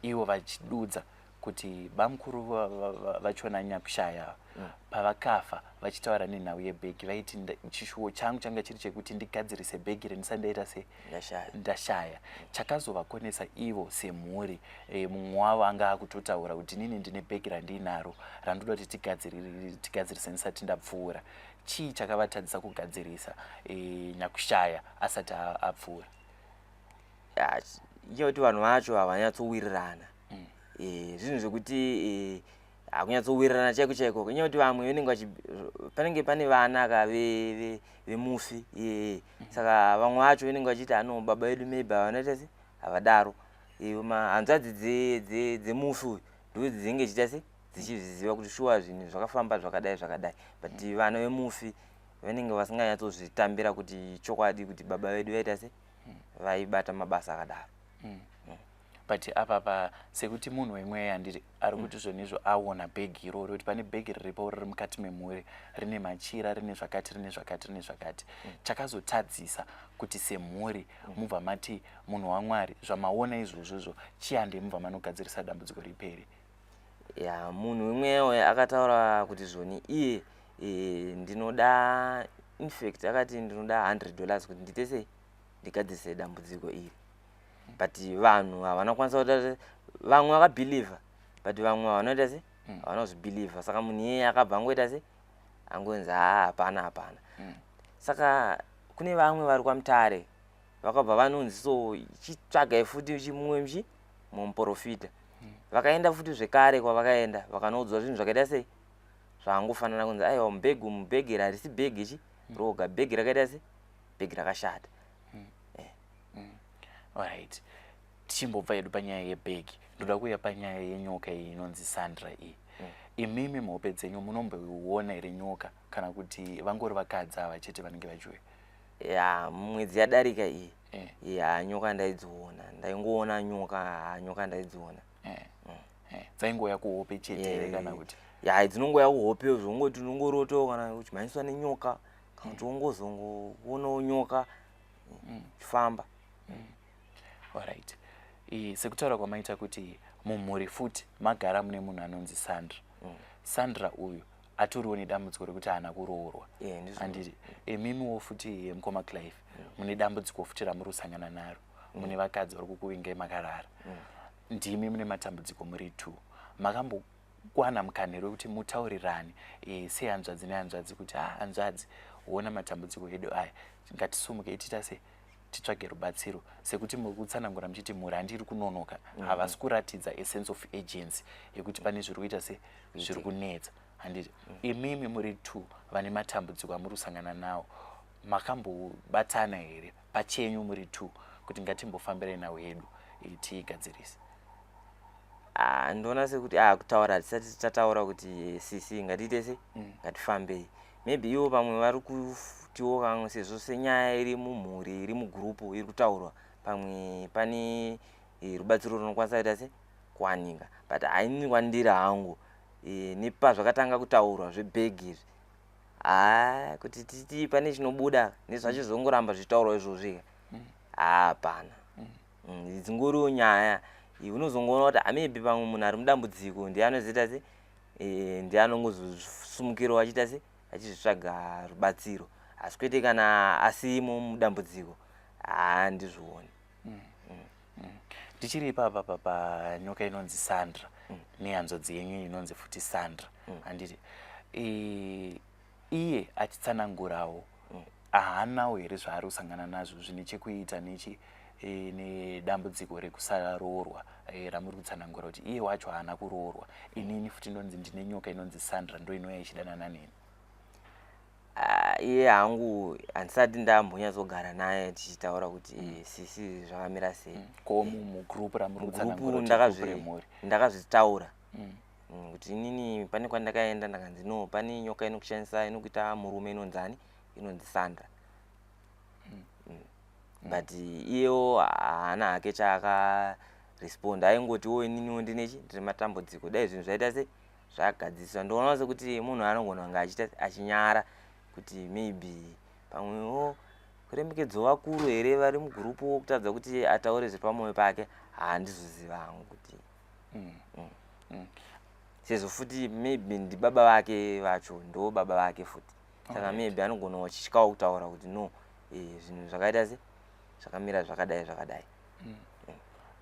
ivo vachidudza kuti bamukuru vachona nyakushaya pavakafa vachitaura nenhau yebhegi vaiti, "Chishuwo changu changa chiri chekuti ndigadzirise bhegi rendisati ndaita se ndashaya." Ndashaya. Chakazovakonesa ivo semhuri, mumwe wavo anga akutotaura kuti inini ndine bhegi randinaro randoda kuti tigadzirise ndisati ndapfuura. Chii chakavatadzisa kugadzirisa nyakushaya asati apfuura? Ya, inyaya yekuti vanhu vacho havanyatsowirirana. Zvinhu zvekuti hakunyatsowirirana chaiko chaiko. Inyaya yekuti vamwe vanenge panenge pane vana ka vemufi, saka vamwe vacho vanenge vachiti ano baba vedu maybe havanoita se havadaro. Hanzvadzi dzemufi uyu ndo dzinenge dzichiita se dzichizviziva kuti shuwa zvinhu zvakafamba zvakadai zvakadai, but vana vemufi vanenge vasinganyatsozvitambira kuti chokwadi kuti baba vedu vaita se vaibata mabasa akadaro. But apapa sekuti munhu wemweya, handiti ari kuti zvonizvo aona bhegi iroro, kuti pane bhegi riripo riri mukati memhuri, rine machira, rine zvakati, rine zvakati, rine zvakati, chakazotadzisa kuti semhuri mubva mati munhu waMwari, zvamaona izvozvozvo chiyande, mubva manogadzirisa dambudziko riperi? Ya, munhu wemweya uyu akataura kuti zvoni iye ndinoda, infact akati ndinoda $100 kuti ndiite sei. Ndigadzirise dambudziko iri, but vanhu havana kukwanisa kuita. Vamwe vakabhilivha, but vamwe havanoita se havana kuzvibhilivha. Saka munhu iyeye akabva angoita se angonzi, "Haa, hapana, hapana." Saka kune vamwe vari kwaMutare vakabva vanonzi, "So chitsvagai futi chimumwe muchi mumuprofita." Vakaenda futi zvekare. Kwavakaenda vakanoudzwa zvinhu zvakaita sei, zvaangofanana, kunzi, "Aiwa, mubhegi umu, bhegi iri harisi bhegi chi roga, bhegi rakaita se bhegi rakashata." Alright, tichimbobva hedu panyaya yebhegi, ndoda kuuya panyaya yenyoka iyi inonzi Sandra iyi. Imimi muhope dzenyu munomboiona here nyoka, kana kuti vangori vakadzi ava chete vanenge vachiuya? Ya, mwedzi yadarika iyi, ya, nyoka ndaidziona, ndaingoona nyoka. Ha, nyoka ndaidziona. Dzaingouya kuhope chete here, kana kuti? Ya, dzinongoya kuhope, zvongoti unongorotawo kana uchimhanyiswa nenyoka, kana kuti wongozongoonawo nyoka uchifamba. Alright, sekutaura kwamaita kuti mumhuri futi magara mune munhu anonzi Sandra. Sandra uyu atoriwo nedambudziko rekuti haana kuroorwa. Eh, ndizvo. Handiti imimiwo futi, mukoma Clive, mune dambudziko futi ramuri kusangana naro, mune vakadzi vari kukuvingai makarara, ndimi mune matambudziko muri two. Makambokwana mukana here wekuti mutaurirane sehanzvadzi nehanzvadzi kuti, "Ah, hanzvadzi, ona matambudziko edu aya, ngatisumukei, tiita se titsvage rubatsiro," sekuti muri kutsanangura muchiti mhuri handiri kunonoka, havasi kuratidza a sense of urgency yekuti pane zviri kuita se zviri kunetsa, handiti? Imimi muri two vane matambudziko amuri kusangana nawo, makambobatana here pachenyu muri two kuti ngatimbofambirai nhau yedu, tiigadzirise? Ah, ndoona sekuti, ah, kutaura hatisati tataura kuti, "Sisi, ngatiite se ngatifambei." Maybe ivo pamwe vari kutiwo kamwe sezvo senyaya iri mumhuri, iri mugurupu, iri kutaurwa, pamwe pane rubatsiro runokwanisa kuita se kuwanika. But haini kwandiri hangu, nepazvakatanga kutaurwa zvebhegi izvi, haa, kuti titi pane chinobuda nezvacho, zvongoramba zvichitaurwa izvozvi, haa, hapana. Dzingoriwo nyaya. Unozongoona kuti maybe pamwe munhu ari mudambudziko ndiye anozoita se ndiye anongozosumukirawo achiita se achizvitsvaga rubatsiro, asi kwete kana asimo mudambudziko, haa, ndizvioni. Ndichiri ipapa panyoka inonzi Sandra nehanzvadzi yenyu inonzi futi Sandra, handiti? Iye achitsanangurawo, haanawo here zvaari kusangana nazvo zvine chekuita nechi nedambudziko rekusaroorwa ramuri kutsanangura kuti iye wacho haana kuroorwa, inini futi ndonzi ndine nyoka inonzi Sandra, ndo inouya ichidanana neni? Ah, iye hangu handisati ndambonyatsogara naye tichitaura kuti, "Sisi, zvakamira sei?" Ko mugrupu ramuri Mugurupu kutsanangura kuti gurupu remhuri? Ndakazvitaura kuti inini pane kwandakaenda, ndakanzi, "No, pane nyoka inokushandisa, inokuita murume, inonzani, inonzi Sandra." But iyewo haana hake chaakaresponda, aingotiwo, "Ininiwo ndinechi ndine matambudziko, dai zvinhu zvaita se zvagadziswa." Ndoona sekuti munhu anogona kunge achiita achinyara kuti maybe pamwewo kuremekedzawo vakuru here vari mugurupu, kutadza kuti ataure zviri pamwoyo pake. Handizoziva hangu kuti sezvo futi maybe ndibaba vake vacho, ndo baba vake futi, saka maybe anogona achityawo kutaura kuti, "No, zvinhu zvakaita se zvakamira zvakadai zvakadai."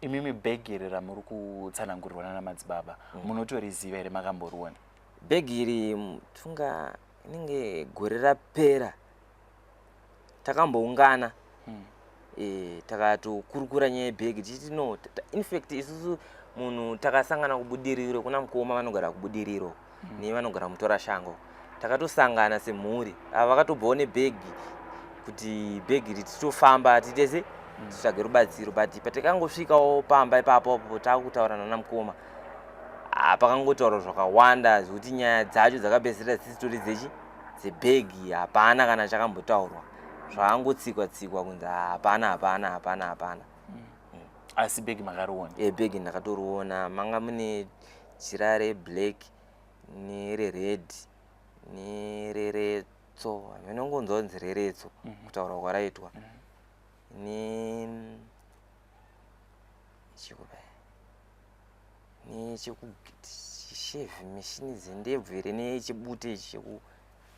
Imimi bhegi iri ramuri kutsanangurirwa nana madzibaba, munotoriziva here? Makamboriona? Bhegi iri, tunga inenge gore rapera takamboungana, takatokurukura nyaya yebhegi tichiti, no, infact isusu munhu takasangana kuBudiriro, kuna mukoma vanogara kuBudiriro nevanogara mutora shango. Takatosangana semhuri, ava vakatobvawo nebhegi kuti bhegi iri titofamba tiite se titsvage rubatsiro. But patakangosvikawo pamba ipapo apo takutaura nana mukoma, ah, pakangotaurwa zvakawanda zvekuti nyaya dzacho dzakapedzisira dzisitori dzechi dzebhegi. Hapana kana chakambotaurwa, zvakangotsikwa tsikwa kunzi hapana, hapana, hapana, hapana. Asi bhegi makariona? E, bhegi ndakatoriona. Manga mune jira reblack nerered nereretso, aminongonzwa kunzi reretso kutaurwa kwaraitwa, ne chikupa nechekushevhi mishini dzendebvu here, nechibute ichi cheku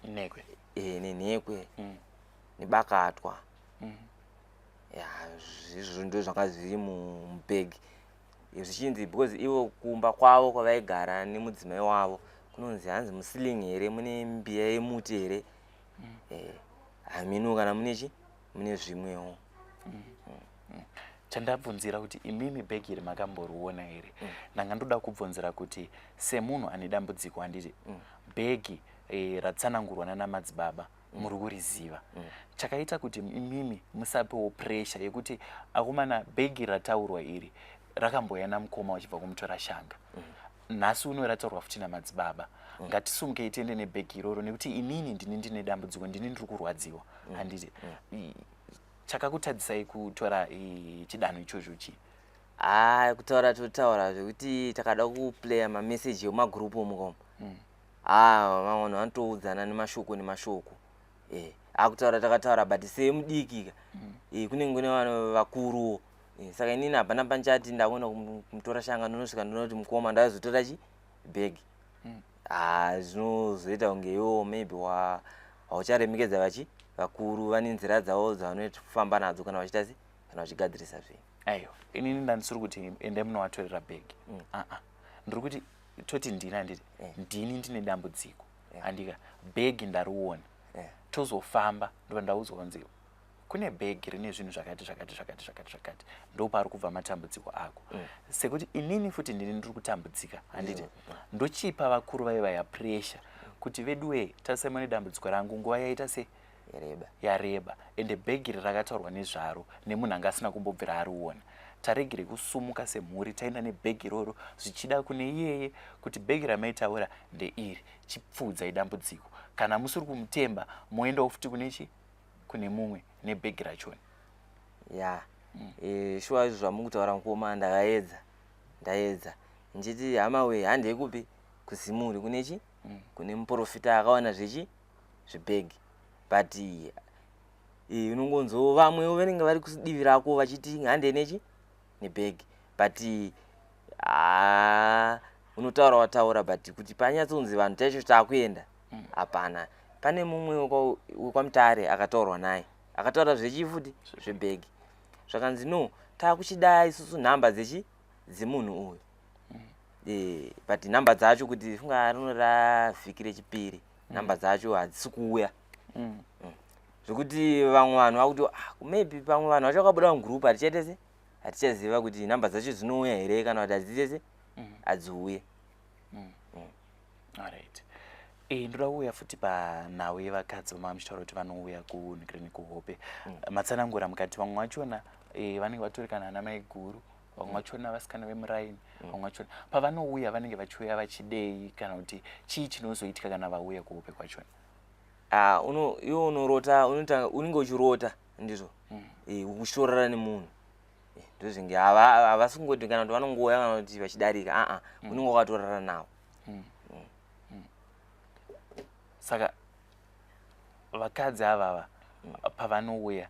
Nhekwe. E, nenhekwe, nebakatwa. Ya, izvozvo ndo zvanga zviri mubhegi. Zvichinzi because ivo kumba kwavo kwavaigara nemudzimai wavo kunonzi hanzi musiling here, mune mbiya yemuti here. Hamino kana mune chi, mune zvimwewo. Chandabvunzira kuti imimi bhegi iri makamboriona here, ndanga ndoda kubvunzira kuti semunhu ane dambudziko, handiti, bhegi ratsanangurwa nana madzibaba, muri kuriziva. Chakaita kuti imimi musapewo pressure yekuti akomana, bhegi rataurwa iri rakamboya namukoma vachibva kumutora shanga, nhasi uno rataurwa futi namadzibaba, ngatisumukei tiende nebhegi iroro, nekuti inini ndini ndine dambudziko, ndini ndiri kurwadziwa, handiti? Chakakutadzisai kutora chidanho ichocho chii? Haa, kutaura totaura zvekuti takada kuplaya mameseji emagurupu omukoma. Haa, vamwe vanhu vanotoudzana nemashoko nemashoko. Akutaura takataura, but semudiki ka, kunenge kune vanhu vakuruwo. Saka inini hapana panchati ndakuenda kumutora shanga, ndonosvika ndinoti mukoma, ndaizotora chi bhegi. Haa, zvinozoita kunge iwo maybe haucharemekedza vachi vakuru, vane nzira dzavo dzavanofamba nadzo kana vachiita se kana vachigadzirisa zvinhu. Aiwa, inini ndandisiri kuti ende munovatorera bhegi. Aa, ndiri kuti toti ndini, handiti? Ndini ndine dambudziko, handika? Bhegi ndariona. Tozofamba, ndobva ndaudzwa kunzi kune bhegi rine zvinhu zvakati zvakati zvakati zvakati zvakati, ndo pari kubva matambudziko ako. Sekuti inini futi ndini ndiri kutambudzika, handiti? Ndochipa vakuru vaivaya pressure kuti veduwe, tarisai mune dambudziko rangu, nguva yaita se yareba. Yareba, ende bhegi iri rakataurwa nezvaro nemunhu anga asina kumbobvira ariona. Taregere kusumuka semhuri taenda nebhegi iroro, zvichida kune iyeye kuti bhegi ramaitaura ndeiri, chipfuudzai dambudziko. Kana musiri kumutemba, moendawo futi kune chi kune mumwe nebhegi rachona. Ya. Shuwa, izvo zvamukutaura mukoma, ndakaedza, ndaedza ndichiti hama we, handei kupi, kuZimuri, kune chi kune muprofita akawana zvechi zvibhegi, but unongonzo vamwewo vanenge vari kudivi rako vachiti handei nechi nebhegi, but haa, unotaura wataura, but kuti panyatsonzi vanhu chaicho taakuenda, hapana. Pane mumwe wekwaMutare akataurwa naye, akataura zvechifuti zvebhegi, zvakanzi no, taakuchida isusu nhamba dzechi dzemunhu uyu. But nhamba dzacho kuti funga rino ravhiki rechipiri, nhamba dzacho hadzisi kuuya. Zvekuti vamwe vanhu vakuti ah, maybe pamwe vanhu vacho vakabuda mugroup, hatichaite se hatichaziva kuti nhamba dzacho dzinouya here kana kuti hadziite se hadziuye. Alright, ndoda kuuya futi panhau yevakadzi vamava muchitaura kuti vanouya kunhikireni kuhope. Matsanangura mukati vamwe vachona vanenge vatori kana ana mai guru, vamwe vachona vasikana vemuraini, vamwe vachona pavanouya vanenge vachiuya vachidei, kana kuti chii chinozoitika kana vauya kuhope kwachona? Ah, iwe unorota, unoita unenge uchirota, ndizvo. Uchitorara nemunhu. Ndozvinge havasi kungoti kana kuti vanongouya kana kuti vachidarika, aa, unenge wakatorara navo. Saka vakadzi avava pavanouya,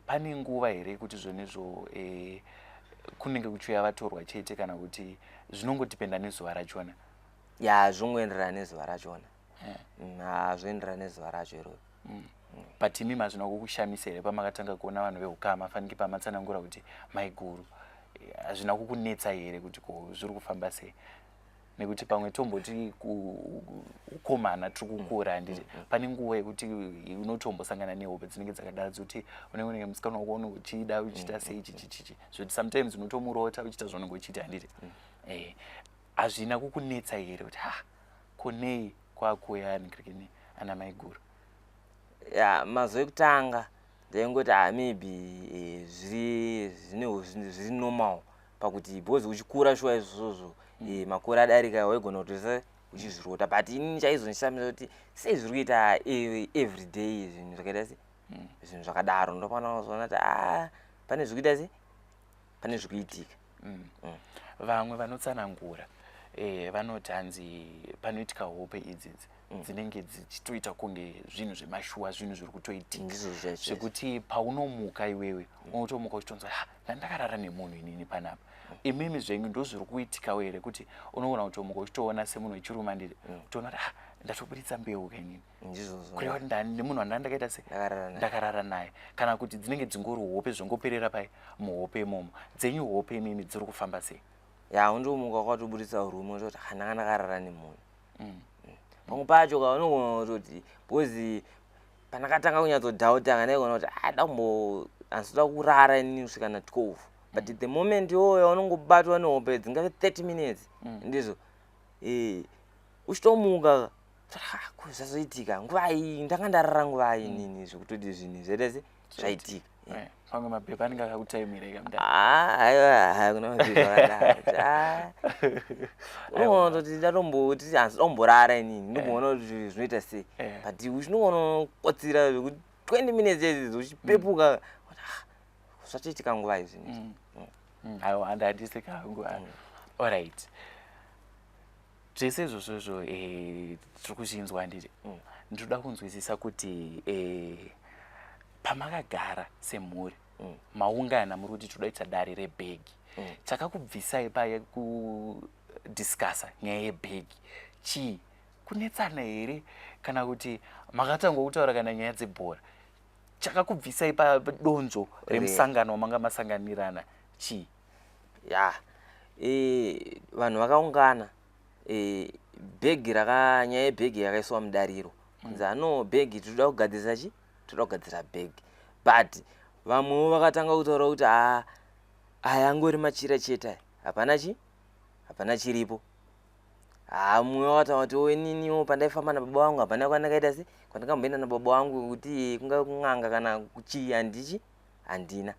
pane nguva here yekuti zvonizvo kunenge kuchiuya vatorwa chete, kana kuti zvinongodependa nezuva rachona? Ya, zvongoenderana nezuva rachona. Zvoenderana nezuva racho iroro. But imi hazvina kukushamisa here pamakatanga kuona vanhu veukama, fanike pamatsanangura kuti maiguru, hazvina kukunetsa here kuti ko zviri kufamba sei? Nekuti pamwe tomboti ukomana tiri kukura, handiti? Pane nguva yekuti unotombosangana nehope dzinenge dzakadaro, dzekuti unenge unenge musikana wako unenge uchida, uchiita sei, chichi chichi, zvekuti sometimes unotomurota uchiita zvaunenge uchiita, handiti? Hazvina kukunetsa here kuti ha, konei kwakuya nikirikini ana maiguru? Ya, mazuva ekutanga ndaingoti ah, maybe zviri zvine zviri normal, pakuti because uchikura shuwa izvozvo, makore adarika, waigona kutosa uchizvirota, but inini chaizondishamisa kuti sei zviri kuita every day zvinhu zvakaita se zvinhu zvakadaro. Ndopana kuzoona kuti ah, pane zviri kuita se pane zviri kuitika. Vamwe vanotsanangura vanoti hanzi panoitika hope idzidzi dzinenge dzichitoita kunge zvinhu zvemashuwa, zvinhu zviri kutoitika. Ndizvo chaizvo. Zvekuti paunomuka iwewe unotomuka uchitonzwa, "Ha, ndandakarara nemunhu inini panapa." Imimi zvenyu ndo zviri kuitikawo here, kuti unogona kutomuka uchitoona semunhu wechirume, handiti, kutoona kuti, "Ha, Ndatoburitsa mbeu ka inini. Ndizvozvo. Kureva kuti ndani nemunhu wandanga ndakaita se Ndakarara naye. Ndakarara naye. Kana kuti dzinenge dzingori hope, zvongoperera pai muhope imomo. Dzenyu hope imimi dziri kufamba sei? Ya, undomuka wakatoburitsa urume, utoti "Ah, ndanga ndakarara nemunhu." Pamwe pacho kaunogona kutoti, because pandakatanga kunyatsodhauta, kandaigona kuti ah, dambo handisida kurara inini kusvika na12, but the moment iwoyo unongobatwa nehope dzingave 30 minutes, ndizvo. Uchitomuka, "Ah, ko zvazoitika nguvai? Ndanga ndarara nguvai inini zvekutoti zvinhu zvaita se zvaitika?" Pamwe mapepa anenge akakutaimira ikamda. Ah, aiwa, hai, kuna mapepa akadaro. Ah, unoona kutoti ndatomboti handisi tomborara inini, ndomboona kuti zvinhu zvinoita sei. But uchinoona kotsira zvekuti 20 minutes idzi uchipepuka, kuti, "Ah, zvatoitika nguvai zvinhu izvi?" Aiwa, handandisi kangu. Alright, zvese izvozvozvo tiri kuzvinzwa, handiti? Ndinoda kunzwisisa kuti pamakagara semhuri, maungana, muri kuti toda kuita dare rebhegi, chakakubvisai paye kudiscussa nyaya yebhegi chii? Kunetsana here, kana kuti makatanga kutaura kana nyaya dzebhora? Chakakubvisai padonzvo remusangano wamanga masanganirana chii? Ya, vanhu vakaungana, bhegi raka nyaya yebhegi yakaiswa mudariro, kunzi ano bhegi tinoda kugadzirisa chi toda kugadzira bhegi, but vamwewo vakatanga kutaura kuti a aya angori machira chete aya, hapana chi hapana chiripo. Ha, mumwe wakataura kuti o ininiwo pandaifamba nababa vangu hapana kwandakaita se kwandakamboenda nababa vangu, kuti kungave kun'anga kana kuchii, handichi handina,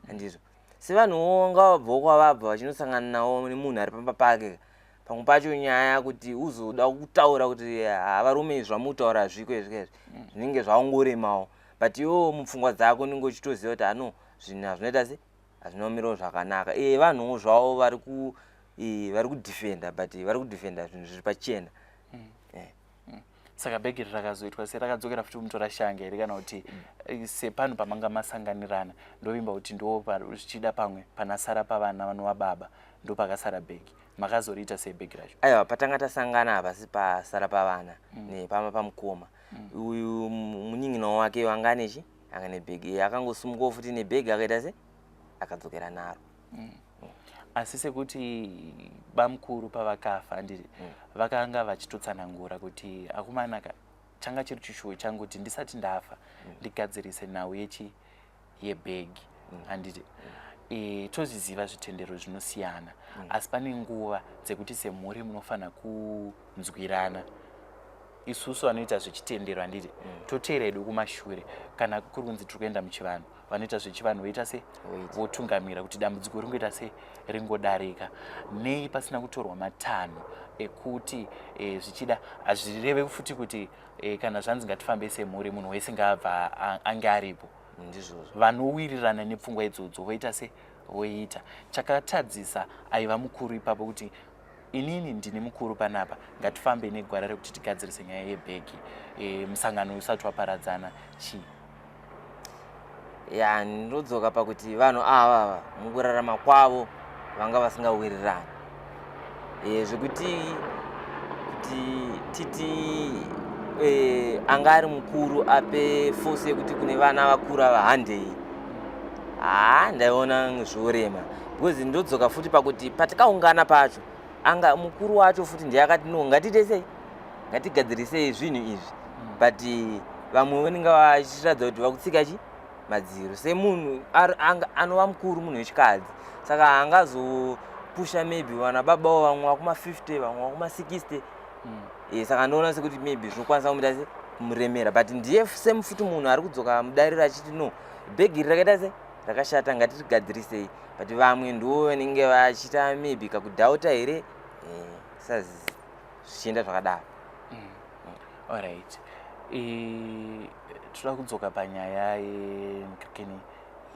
handizvo. Sevanhuwo ngavabvawo kwavabva vachinosangana nawo nemunhu ari pamba pake. Pamwe pacho nyaya kuti uzoda kutaura kuti ha, varume, izvi zvamutaura hazviko izvi kaizvi, zvinenge zvangoremawo, but iwewo mupfungwa dzako unenge uchitoziva kuti ano zvinhu hazvinoita se hazvina kumirawo zvakanaka. Vanhuwo zvavo vari ku vari kudefenda, but vari kudefenda zvinhu zviri pachena. Saka bhegi rakazoitwa se rakadzokera futi kumutora shanga here, kana kuti sepanhu pamanga masanganirana, ndovimba kuti ndo zvichida pamwe panasara pavana vanova baba ndo pakasara bhegi, makazoriita sei bhegi racho? Aiwa, patanga tasangana hapasi pasara pavana, nepama pamukoma uyu, munin'ina wake wanga anechi anga nebhegi. Iye akangosumukawo futi nebhegi, akaita se akadzokera naro. Asi sekuti bamukuru pavakafa, handiti vakanga vachitotsanangura kuti akumanaka, changa chiri chishuwo changu kuti ndisati ndafa ndigadzirise nhau yechi yebhegi, handiti? Tozviziva zvitendero zvinosiyana, asi pane nguva dzekuti semhuri munofanira kunzwirana. Isusu vanoita zvechitendero, handiti, toteera hedu kumashure. Kana kuri kunzi tiri kuenda muchivanhu, vanoita zvechivanhu voita se Voita. Votungamira kuti dambudziko ringoita se ringodarika. Nei pasina kutorwa matanho ekuti zvichida hazvireve futi kuti kana zvanzi ngatifambe semhuri, munhu wese ngaabva ange aripo? Ndizvozvo. Vanowirirana nepfungwa idzodzo voita se voita. Chakatadzisa aiva mukuru ipapo kuti inini ndini mukuru panapa, ngatifambe negwara rekuti tigadzirise nyaya yebhegi, musangano usati waparadzana, chii? Ya, ndinodzoka pakuti vanhu ava ava mukurarama kwavo vanga vasingawirirani, zvekuti kuti titi anga ari mukuru ape force yekuti kune vana vakuru ava handei, haa, ndaiona zvorema, because ndodzoka futi pakuti patikaungana pacho anga mukuru wacho futi ndiye akati no, ngatiite sei, ngatigadzirisei zvinhu izvi, but vamwe vanenge vachiratidza kuti vakutsika chi madziro. Semunhu anova mukuru, munhu wechikadzi, saka haangazopusha maybe vana babawo, vamwe vakuma50, vamwe vakuma60. Saka ndoona sekuti maybe zvinokwanisa kumuita se kumuremera, but ndiye same futi munhu ari kudzoka mudariro achiti no, bhegi iri rakaita se rakashata, ngatirigadzirisei, but vamwe ndo vanenge vachiita maybe kakudhauta here, sazi zvichienda zvakadaro. Alright, toda kudzoka panyaya yekeni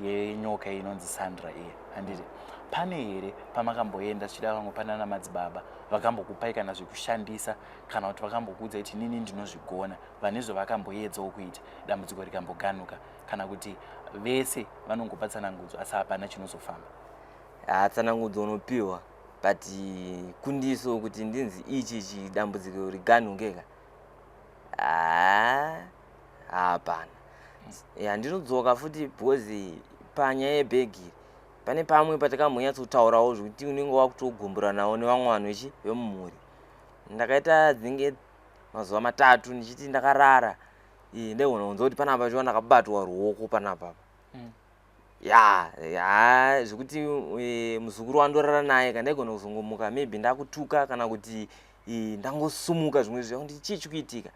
yenyoka inonzi Sandra iye, handiti? Pane here pamakamboenda, zvichida vamwe panana madzibaba vakambokupai kana zvekushandisa, kana kuti vakambokuudza kuti inini ndinozvigona, vane zvavakamboedzawo kuita, dambudziko rikamboganuka, kana kuti vese vanongopa tsanangudzo asi hapana chinozofamba? Ha, tsanangudzo unopiwa, but kundiso kuti ndinzi ichi dambudziko riganhuke ka. Haa, hapana. Ya, ndinodzoka futi because panyaya yebhegi pane pamwe patakambonyatsotaurawo zvekuti unenge wakutogumburanawo nevamwe vanhu vechi vemumhuri. Ndakaita dzinenge mazuva matatu ndichiti ndakarara ndaigona kunzwa kuti panapa shuwa ndakabatwa ruoko panapa. Ya, ya, zvekuti muzukuru wandorara naye ka ndaigona kuzongomuka maybe ndakutuka kana kuti ndangosumuka zvimwe zviya kuti chii chikuitika.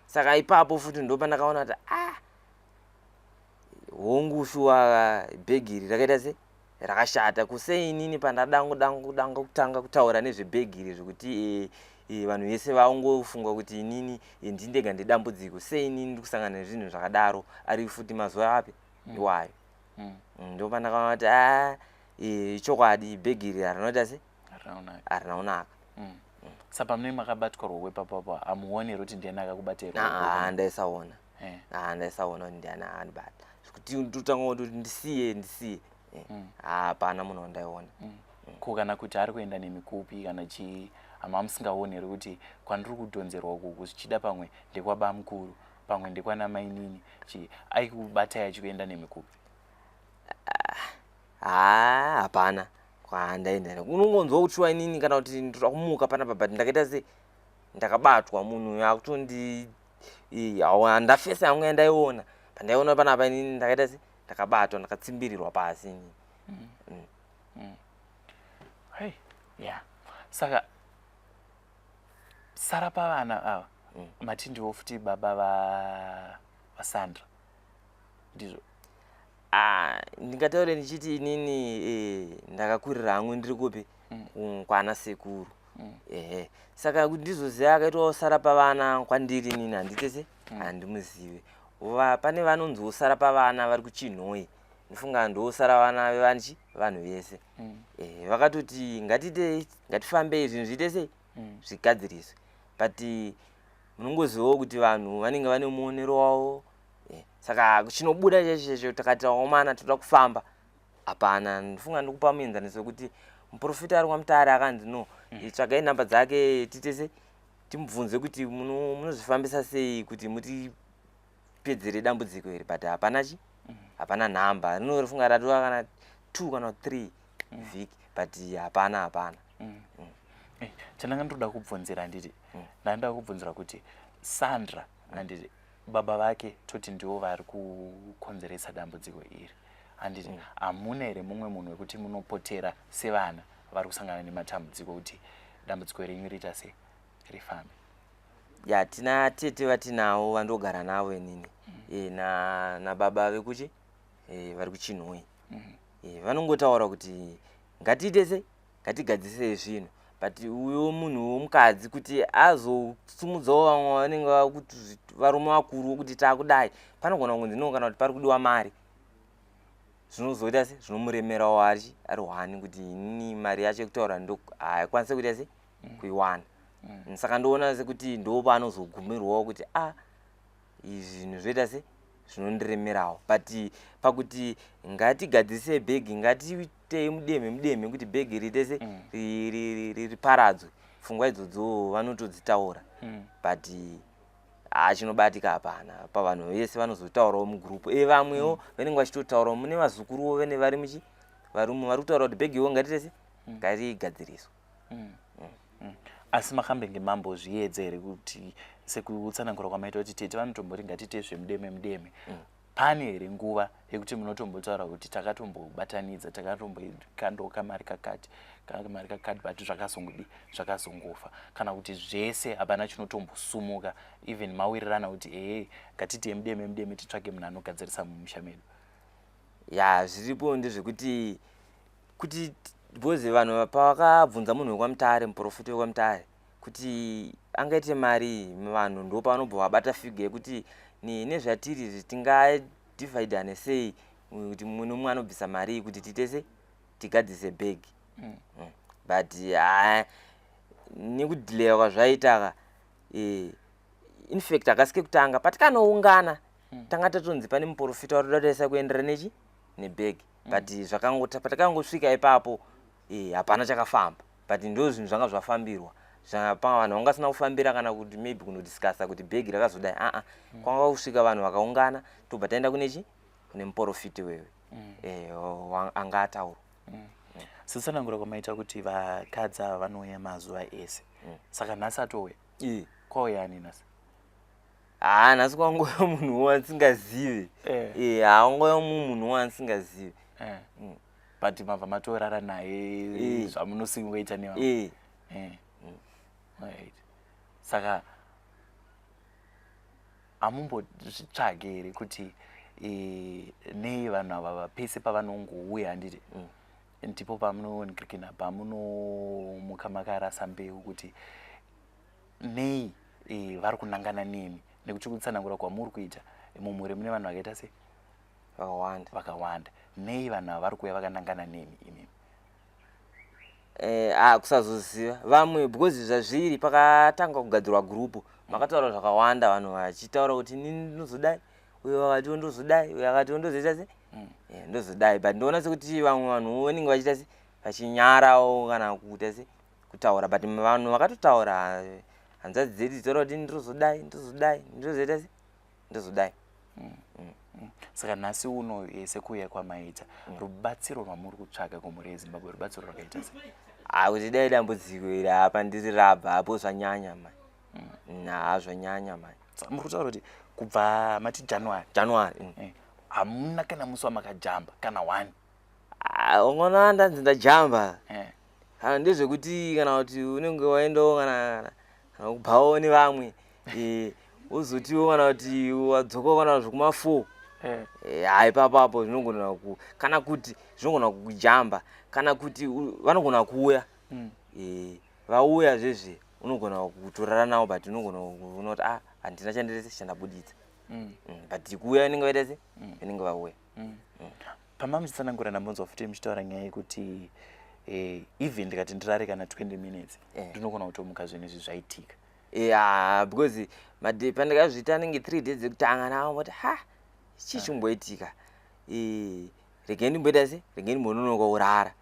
Saka ipapo futi ndopandakaona kuti ah, hongu shuwa bhegi iri rakaita se rakashata. Kusei inini pandadanga kutanga kutaura nezvebhegi iri zvekuti vanhu vese vangofunga kuti inini ndini ndega ndedambudziko, sei inini ndiri kusangana nezvinhu zvakadaro ari futi mazuva api iwayo. Ndopandakaona kuti ah, chokwadi bhegi iri harinoita se harina kunaka. Saka pamunenge makabatwa ruoko ipapo hamuoni here kuti ndiani akakubata ruoko? Ndaisaona. Ndaisaona kuti ndiani akandibata, zvekuti ndotanga kutoti ndisiye ndisiye. Hapana munhu wandaiona. Ko kana kuti ari kuenda nemikupi kana chii, hama musingaoni here kuti kwandiri kudhonzerwa uku zvichida pamwe ndekwabamukuru, pamwe ndekwana mainini, chii aikubatai achikuenda nemikupi? Hapana kwandaenda. Unongonzwa kuti shuwa inini kana kuti ndoda kumuka panapa, but ndakaita se ndakabatwa munhu akutondi handafesa yangu yandaiona pandaiona panapa inini ndakaita se ndakabatwa, ndakatsimbirirwa pasi inini. Hey, yeah. Saka sara pavana ava mati ndiwo futi baba vaSandra, ndizvo? Ndingataure ndichiti inini ndakakurira hangu ndiri kupi kwana sekuru. Ehe, saka kuti ndizoziva akaitwa sara pavana kwandiri inini handite se handimuzive. Pane vanonzi sara pavana vari kuChinhoyi, ndifunga ndosara vana vevanchi vanhu vese. Vakatoti ngatite ngatifambei zvinhu zviite sei zvigadziriswe, but munongozivawo kuti vanhu vanenge vane muonero wavo. Saka chinobuda chaicho chaicho takati taomana toda kufamba hapana. Ndifunga ndikupa muenzaniso wekuti muprofita ari kwaMutare akanzi no, tsvagai nhamba dzake tiite se timubvunze kuti munozvifambisa sei kuti mutipedzere dambudziko iri, but hapana chi hapana nhamba. Rinofunga ratova kana 2 kana 3 vhiki, but hapana hapana. Chandanga ndoda kubvunzira, handiti ndanga kubvunzira kuti Sandra, handiti baba vake toti ndivo vari kukonzeresa dambudziko iri, handiti hamuna here mumwe munhu wekuti munopotera sevana vari kusangana nematambudziko kuti dambudziko renyu riita sei rifambe? Ya, tina tete vatinavo vandogara navo inini nababa vekuchi vari kuChinhoyi. Vanongotaura kuti ngatiite sei ngatigadzirisei zvinhu, but uyo munhu womukadzi kuti azosumudzawo vamwe vanenge vakuti varume vakuru kuti taakudai, panogona kunzi no, kana kuti pari kudiwa mari, zvinozoita se zvinomuremerawo ari ari hwani kuti inini mari yacho yekutaura ndo haikwanise kuita se kuiwana. Saka ndoona sekuti ndo paanozogumirwawo kuti a izvi zvinhu zvoita se zvinondiremerawo, but pakuti ngatigadzirise bhegi, ngatiitei mudemhe mudemhe kuti bhegi riite se riparadzwe, pfungwa idzodzo vanotodzitaura, but chinobatika hapana. Pavanhu vese vanozotaurawo mugurupu vamwewo vanenge vachitotaurawo, mune vazukuruwo vene vari muchi varume vari kutaura kuti bhegiwo ngatiite se ngarigadziriswe. Asi makambenge mambozviedza here kuti sekutsanangura kwamaita kuti tete vanotomboti ngatiite zvemudeme mudeme, pane here nguva yekuti munotombotaura kuti takatombobatanidza, takatombokandoka mari kakati, kamari kakati, but zvakazongodi zvakazongofa, kana kuti zvese hapana chinotombosumuka, even mawirirana kuti ehe ngatitei mudeme mudeme titsvage munhu anogadzirisa mumusha medu? Ya, zviripo ndezvekuti kuti because vanhu pavakabvunza munhu wekwaMutare, muprofita wekwaMutare, kuti angaite mari, vanhu ndo pavanobva vabata figure yekuti nezvatiri izvi tingadivhaidhane sei kuti mumwe nomumwe anobvisa mari iyi kuti tiite se tigadzise bhegi. But ha, nekudhileya kwazvaita ka, in fact hakasi kekutanga patikanoungana tanga tatonzi pane muprofita watoda taisa kuendera nechi nebhegi, but zvakangota patakangosvika ipapo hapana chakafamba, but ndo zvinhu zvanga zvafambirwa. Zvapa vanhu vanga vasina kufambira kana kuti maybe kunodiscussa kuti bhegi rakazodai aa kwanga kusvika vanhu vakaungana, tobva taenda kune chi kune muprofiti wewe anga ataura. Setsanangura kwamaita kuti vakadzi ava vanouya mazuva ese, saka nhasi atouya? Iye. Kwauya ani nhasi? Haa, nhasi kwangouya munhu wandisingazive. Haa, wangouya munhu wandisingazive. But mabva matorara naye? Zvamunosingoita nevamwe? Right, saka hamumbozvitsvage here kuti nei vanhu ava pese pavanongouya, handiti, ndipo pamunongrikina, pamunomuka makarasa mbeu, kuti nei vari kunangana nemi? Nekuti kutsanangura kwamuri kuita, mumhuri mune vanhu vakaita sei? Vakawanda. Vakawanda. Nei vanhu ava vari kuuya vakanangana nemi imimi? Kusazoziva vamwe, because zvazviri pakatanga kugadzirwa gurupu makataura zvakawanda, vanhu vachitaura kuti inini ndinozodai, uyo akatiwo ndozodai, uyo akatiwo ndozoita se ndozodai, but ndoona sekuti vamwe vanhu vanenge vachiita se vachinyarawo kana kuita se kutaura, but vanhu vakatotaura, hanzvadzi dzedu dzitaura kuti ndozodai, ndozodai, ndozoita se ndozodai. Saka nhasi uno, sekuuya kwamaita, rubatsiro rwamuri kutsvaga kumhuri yeZimbabwe rubatsiro rwakaita sei? Ah, kuti dai dambudziko iri apa ndiri rabva apo, zvanyanya mani. Ha, zvanyanya mani. Saka muri kutaura kuti kubva mati January? January. Hamuna kana musi wamakajamba kana one? Ah, ungoona ndanzi ndajamba. Kana ndezvekuti kana kuti unenge waendawo kana kubvawo nevamwe, wozotiwo kana kuti wadzokawo kana zvekuma4. Ha, ipapapo zvinogona ku kana kuti zvinogona kujamba, kana kuti vanogona kuuya. Vauya zvezve unogona kutorara navo, but unogona kuona kuti ah, handina chandirese chandabuditsa. But kuuya vanenge vaita se vanenge vauya. Pama muchitsanangura ndambonzwa futi muchitaura nyaya yekuti even ndikati ndirare kana 20 minutes, ndinogona kutomuka zvinhu izvi zvaitika. Ya, because pandakazviita anenge 3 days ekutanga, ndakamboti ha, chii chimboitika? Regai ndimboita se regai ndimbononoka kurara.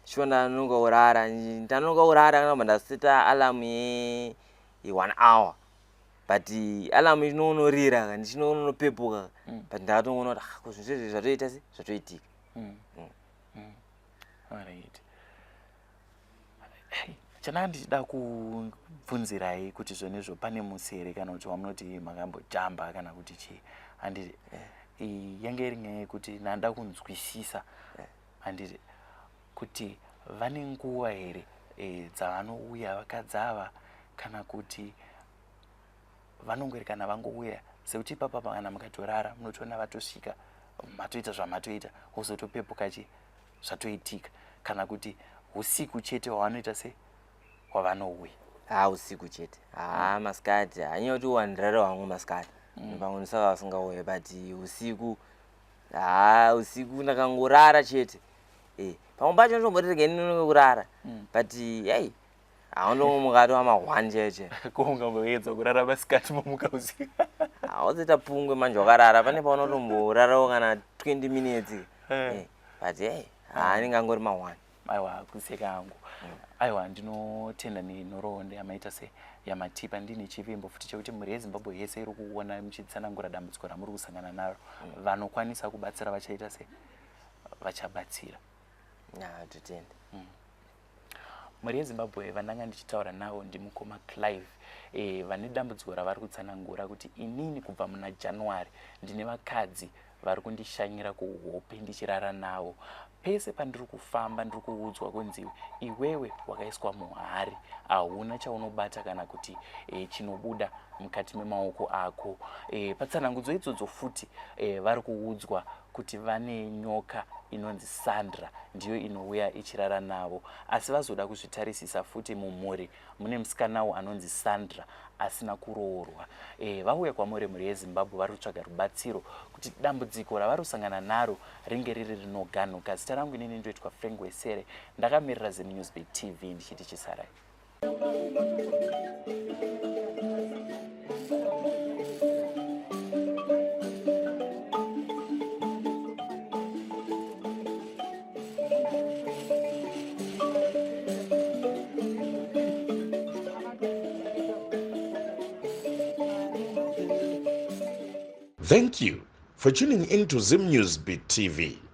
Shuwa ndanonoka kurara, ndanonoka kurara kana ndaseta alarm ye 1 hour, but alarm inonorira ka, ndichinonopepuka, but ndakatongoona kuti ah, ko zvinhu zvezvi zvatoita se zvatoitika. Alright. Hey, chanaka ndichida kubvunzirai kuti zvonizvo pane musi here kana kuti wamunoti makambojamba kana kuti chii, handiti? Yange iri nyaya yekuti ndanda kunzwisisa, handiti, kuti vane nguva here dzavanouya vakadzi ava, kana kuti vanongori kana vangouya, sekuti ipapa kana mukatorara munotoona vatosvika, matoita zvamatoita, wozotopepuka chi zvatoitika, kana kuti usiku chete hwavanoita se hwavanouya? Ha, usiku chete. Ha, masikati hanyaya kuti wandirare wangu masikati, pamwe ndosaka vasingauye, but usiku, ha, usiku ndakangorara chete. Pamwe pacho ndotomboti regai ndinonoke kurara, but ei, haundongomuka atova ma1 chaiyo chaiyo. Ko ungamboedza kurara masikati momuka usiku? Hauzoita pungwe manje wakarara, pane paunotomborarawo kana 20 minutes. But ei, haanenge angori ma1. Aiwa, kuseka hangu. Aiwa, ndinotenda nenhoroondo yamaita se yamatipa. Ndine chivimbo futi chekuti mhuri yeZimbabwe yese iri kuona muchitsanangura dambudziko ramuri kusangana naro, vanokwanisa kubatsira vachaita se vachabatsira. Totenda. Mhuri yeZimbabwe, vandanga ndichitaura navo ndimukoma Clive, vane dambudziko ravari kutsanangura kuti inini kubva muna January ndine vakadzi vari kundishanyira kuhope, ndichirara navo. Pese pandiri kufamba ndiri kuudzwa kunzi iwewe wakaiswa muhari, hauna chaunobata kana kuti chinobuda mukati memaoko ako. Patsanangudzo idzodzo futi vari kuudzwa kuti vane nyoka inonzi Sandra, ndiyo inouya ichirara navo. Asi vazoda kuzvitarisisa futi, mumhuri mune musikanawo anonzi Sandra asina kuroorwa. Vauya kwamuri mhuri yeZimbabwe, vari kutsvaga rubatsiro kuti dambudziko ravari kusangana naro ringe riri rinoganuka. Zita rangu inini ndoitwa Frank Wesere, ndakamirira ZimNewsBeat TV, ndichiti chisarai. Thank you for tuning in to Zim News Beat TV.